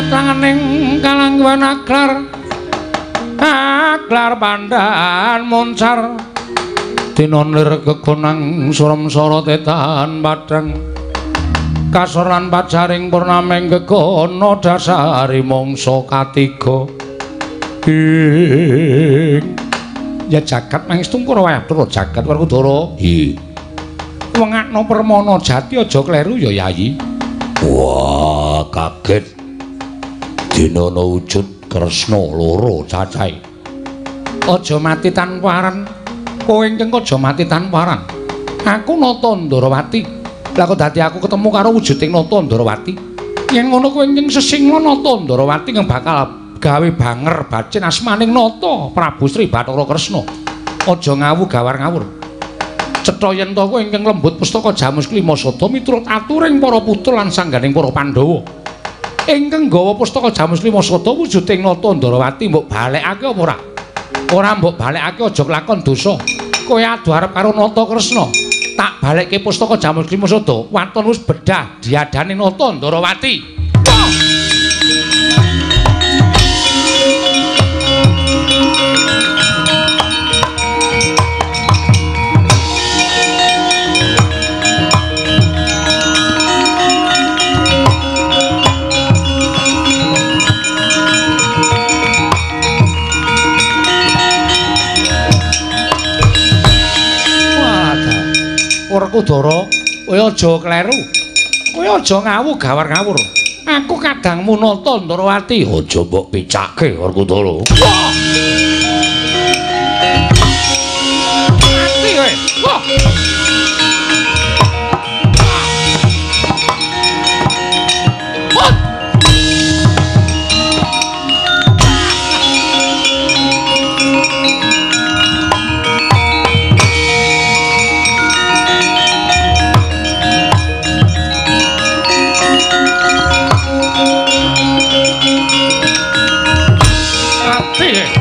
Tanganing kalangguhan aklar aklar pandan moncar dinon lir kegonang surem sorotetan padang kasor lan pajaring purnameng gegono dasari mangsa katiga. Ing ya jagat mangestu karo wayah jagat Werkudara. Hi wengakno permana jati aja kleru ya Yayi. Wah, kaget. Dinono wujud Kresna loro cacahe. Aja mati tanpa aran. Kowe ingkang aja mati tanpa aran. Aku Nata Ndarawati. Lah kok dadi aku ketemu karo wujuding Nata Ndarawati. Yen ngono kowe ingkang sesingla Nata Ndarawati kang bakal gawe banger bacin asmaning Nata Prabu Sri Bathara Kresna. Aja ngawu gawar ngawur. Cetha yen to kowe ingkang lembut pustaka Jamus Klima Sada miturut aturing para putra lan sangganing para Pandhawa. Ingkang nggawa pustaka Jamus Lima Sada wujuding Nata Ndarawati mbok balekake apa ora? Ora mbok balekake aja kelakon dosa. Kowe adu arep karo Nata Kresna. Tak balekke pustaka Jamus Lima Sada, waton wis bedah diadane Nata Ndarawati. Werkudara, kowe aja kleru. Kowe aja ngawu gawar ngawur. Aku kadangmu Nata Ndarawati. Aja mbok picake Werkudara. Wah. Mati kowe. Wah. Wah.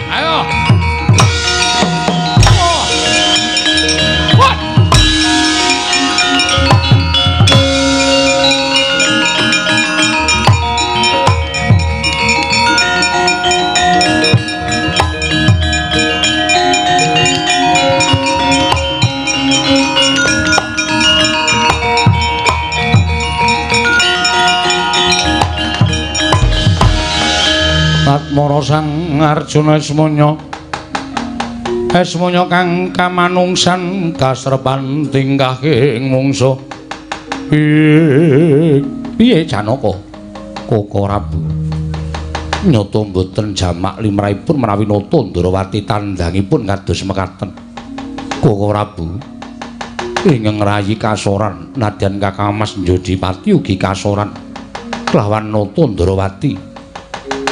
Ayo. Oh. What? Atmara Sang Arjuna Esmanya Esmanya kang kamanungsan kasrepan tingkahing mungsa. Piye Janaka? Koko Prabu nyata mboten jamak limrahipun menawi Nata Ndarawati tandhangipun kados mekaten. Koko Prabu ingkang ngrayi kasoran nadyan Kakang Mas Njodipati ugi kasoran kelawan Nata Ndarawati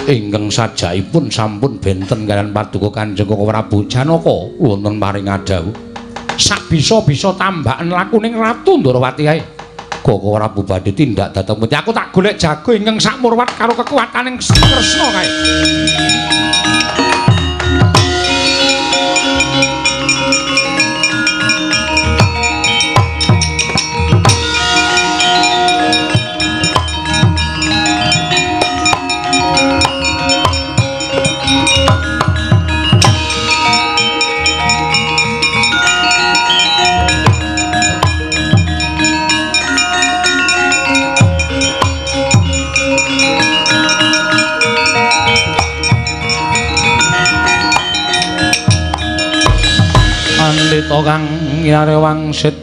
ingkang sajakipun sampun benten kaliyan paduka Kanjeng Koko Prabu Janaka wonten paring adhawuh sak bisa-bisa tambahan lakuning Ratu Ndarawati kae. Koko Prabu badhe tindak dhateng pundi? Aku tak golek jago ingkang sakmurwat karo kekuataning Kresna kae. Pandhita kang yare wangsit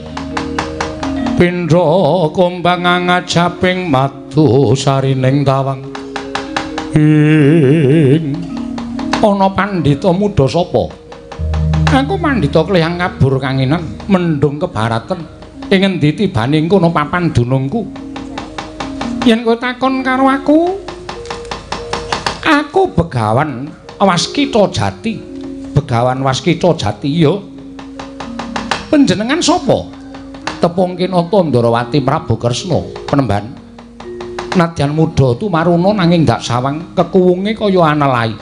pindha kumbang ngajaping madu sarining tawang. Ing ana pandhita muda sapa? Aku pandhita kleyang kabur kanginan mendung kebaratan ing ngendi tibane kono papan dunungku. Yen kowe takon karo aku, aku Begawan Waskita Jati. Begawan Waskita Jati ya. Panjenengan sapa? Tepung kinata Ndarawati Prabu Kresna penemban. Nadyan muda tumaruna nanging ndak sawang kekuwunge kaya anelai.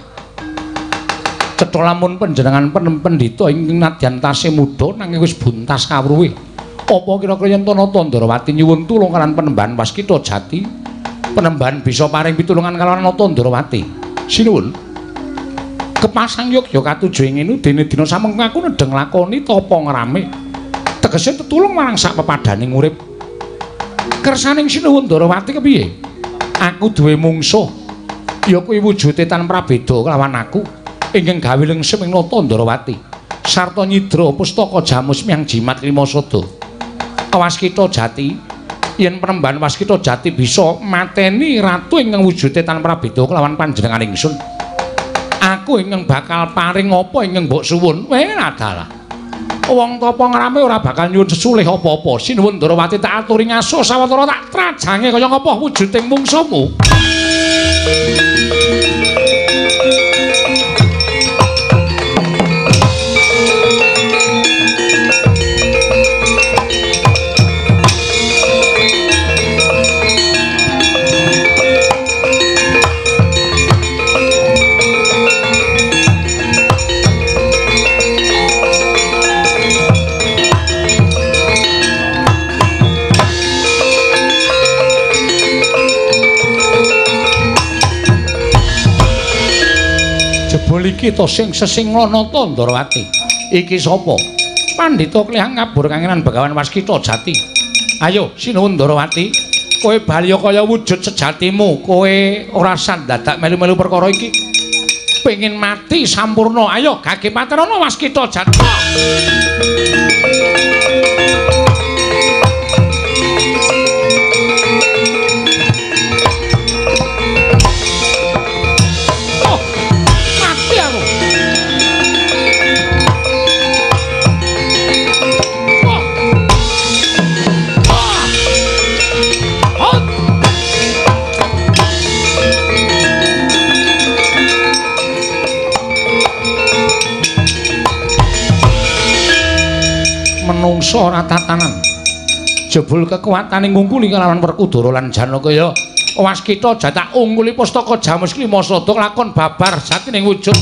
Cetha lamun panjenengan pendhita ingkang nadyan tasih muda nanging wis buntas kawruhe. Apa kira-kira yen Nata Ndarawati nyuwun tulung kalawan penemban Waskita Jati, penemban bisa paring pitulungan kalawan Nata Ndarawati? Sinuwun. Kepasang yogya katuju ing ngene dene dina samengko aku nedheng lakoni tapa ngrame. Tegese tetulung marang sak pepadaning urip. Kersaning sinuwun Ndarawati kepiye? Aku duwe mungsuh. Ya kuwi wujude tan prabeda kelawan aku ingkang gawe lengsem ing Nata Ndarawati. Sarta nyidra pustaka jamus miang jimat lima sada. Waskita Jati, yen penemban Waskita Jati bisa mateni ratu ingkang wujude tan prabeda kelawan panjenengan ingsun. Aku ingkang bakal paring apa ingkang mbok suwun. Weh adalah. Wong tapa ngrame ora bakal nyuwun sesulih apa-apa. Sinuwun Ndarawati tak aturi ngaso sawetara tak trajange kaya ngapa wujuding mungsuhmu. Jebul iki to sing sesingla Nata Ndarawati. Iki sapa? Pandhita klihang kabur kangenan Begawan Waskita Jati. Ayo sinuwun Ndarawati, kowe bali kaya wujud sejatimu, kowe ora sandadak melu-melu perkara iki. Pengin mati sampurna. Ayo gage paterana Waskita Jati. Menungso ora tatanan. Jebul kekuatane ngungkuli kalawan Werkudara lan Janaka ya. Waskita jatak ungkuli pustaka jamus lima sada lakon babar jatining wujud.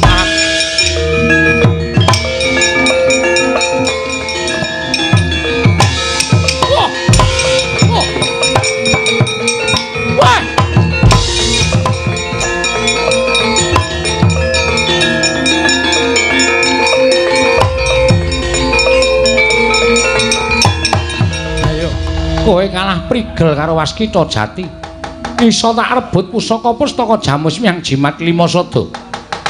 Wah. Wah. Wah. Kowe kalah prigel karo Waskita Jati. Iso tak rebut pusaka pustaka jamus miang jimat lima sada.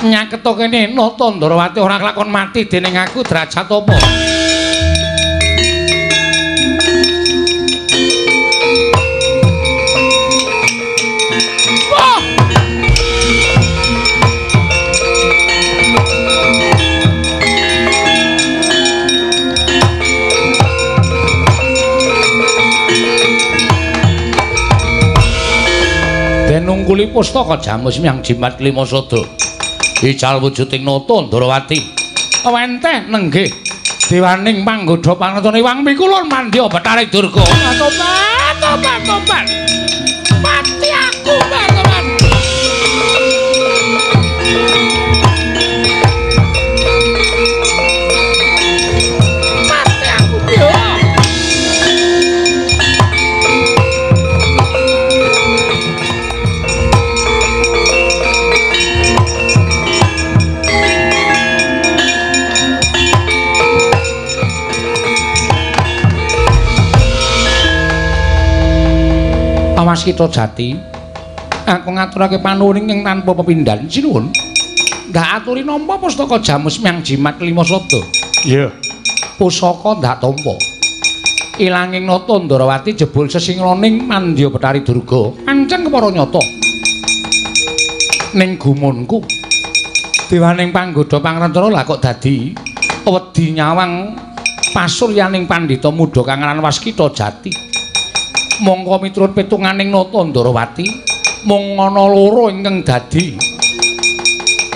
Nyaketa kene Nata Ndarawati ora kelakon mati dening aku derajat apa? Wah! Nungkuli pustaka jamus miang jimat lima sada. Ical wujuding Nata Ndarawati. Wenteh nenggih dewaning panggodha panatane Wang Mikulun mandya Bathari Durga. Tobat, tobat, tobat. Mati aku, tobat. Mati aku, yo. Waskita Jati, aku ngaturake panuwun ingkang tanpa pepindhan. Sinuwun. Ndak aturi nampa pustaka jamus miang jimat lima sada. Iya. Pusaka ndak tampa. Ilanging Nata Ndarawati jebul sesinglaning mandya Bathari Durga. Pancen kepara nyata. Ning gumunku. Dewaning panggodha pangrencana lah kok dadi wedi nyawang pasuryaning pandhita muda kang aran Waskita Jati. Mongko miturut pitunganing Nata Ndorowati mung ana loro ingkang dadi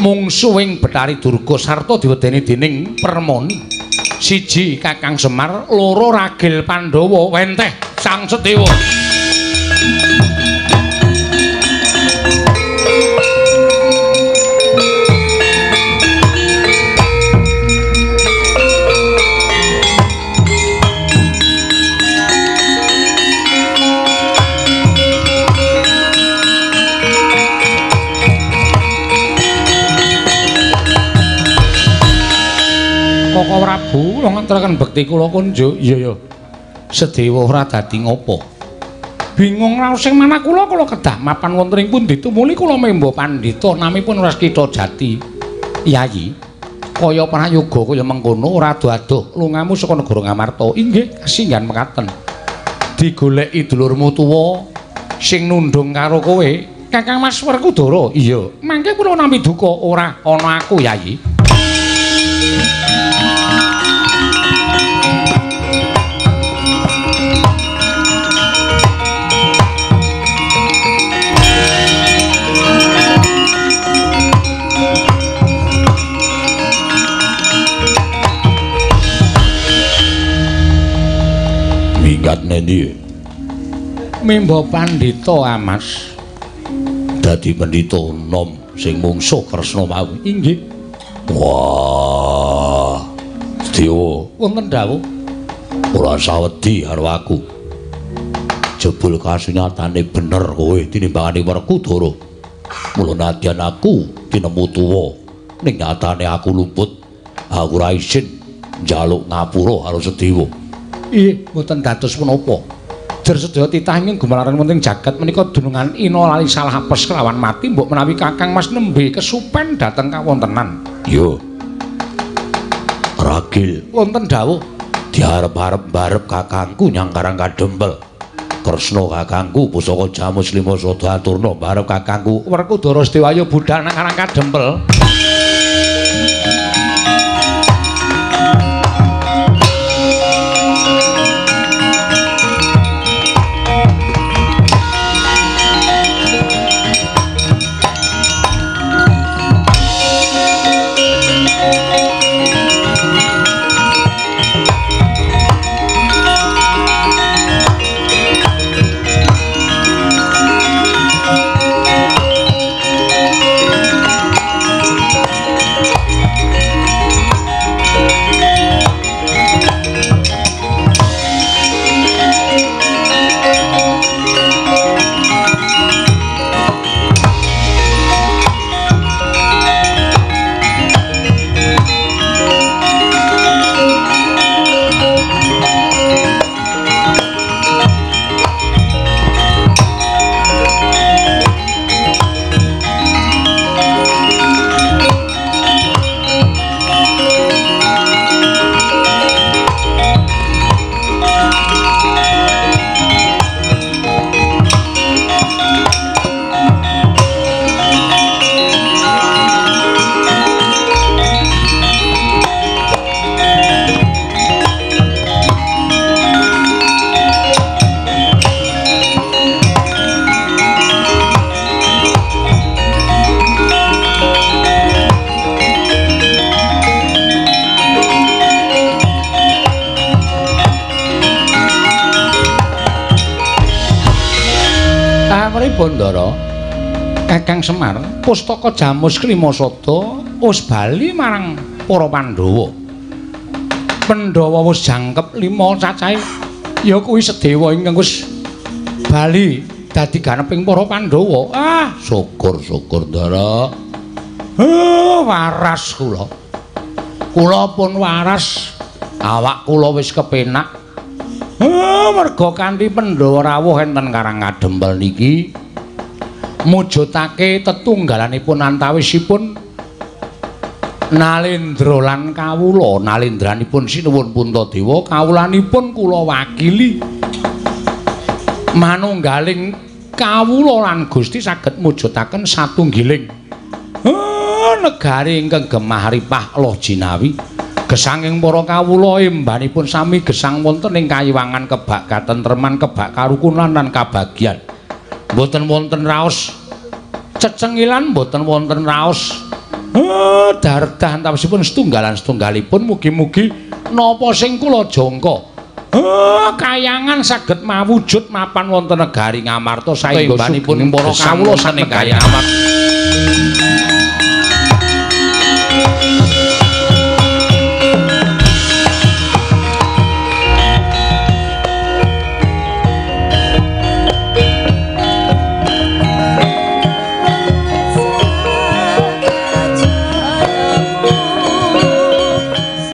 mungsuhing Bathari Durga sarta diwedeni dening Permoni. Siji Kakang Semar, loro Ragil Pandhawa. Wenteh Sang Sedewa. Koko Prabu kula ngaturaken bekti kula kunjuk. Iya ya. Sedewa ora dadi ngopo. Bingung raos sing manah kula, kula kedah mapan wonten ing pundi tumuli kula memba pandhita namipun Waskita Jati. Yayi, kaya prayoga kaya mengkono ora adoh-adoh lungamu saka negara Ngamarta. Inggih, kasinggihan mekaten. Digoleki dulurmu tuwa sing nundung karo kowe, Kakang Mas Werkudara. Iya, mangke kula nampi duka ora ana aku, Yayi. Minggat nendi? Mimba pandhita Amas. Dadi pendhita nom sing mungsuh Kresna mau. Inggih. Wah. Sedewa, wonten dawuh. Ora sawedi karo aku. Jebul kasunyatane bener kowe tinimbangane Werkudara. Mula nadyan aku tinemu tuwa, ning nyatane aku luput. Aku ora isin njaluk ngapura karo Sedewa. Ih, mboten dados menapa. Jer sedaya titah ingkang gumelaran wonten jagat menika dunungan ina lali salah apes kelawan mati mbok menawi Kakang Mas nembe kesupen dhateng kawontenan. Yo. Ragil, wonten dawuh. Diarep-arep barep kakangku nyang Karang Kadempel. Kresna kakangku pusaka Jamus Lima Sada aturna barep kakangku Werkudara Sedewa budhal nang Karang Kadempel. Ndara Kakang Semar pustaka Jamus Klima Sada wis bali marang para Pandhawa. Pandhawa wis jangkep 5 cacahe ya kuwi Sedewa ingkang wis bali dadi ganeping para Pandhawa. Ah, syukur-syukur Ndara. Waras kula. Kula pun waras, awak kula wis kepenak. Merga kanthi Pandhawa rawuh enten Karang Kadempel niki mujudake tetunggalanipun antawisipun Nalendra lan kawula. Nalendranipun sinuwun Puntadewa, kawulanipun kula wakili. Manunggaling kawula lan Gusti saged mujudaken satunggiling Negari ingkang gemah ripah loh jinawi. Gesanging para kawula embanipun sami gesang wonten ing kayiwangan kebak katentreman, kebak karukunan lan kabagyan. Mboten wonten raos cecengilan, mboten wonten raos dardah antawisipun setunggalan setunggalipun. Mugi-mugi napa sing kula jangka kayangan saged mawujud mapan wonten negari Ngamarta saengga sugenging para kawula sak negari Ngamarta.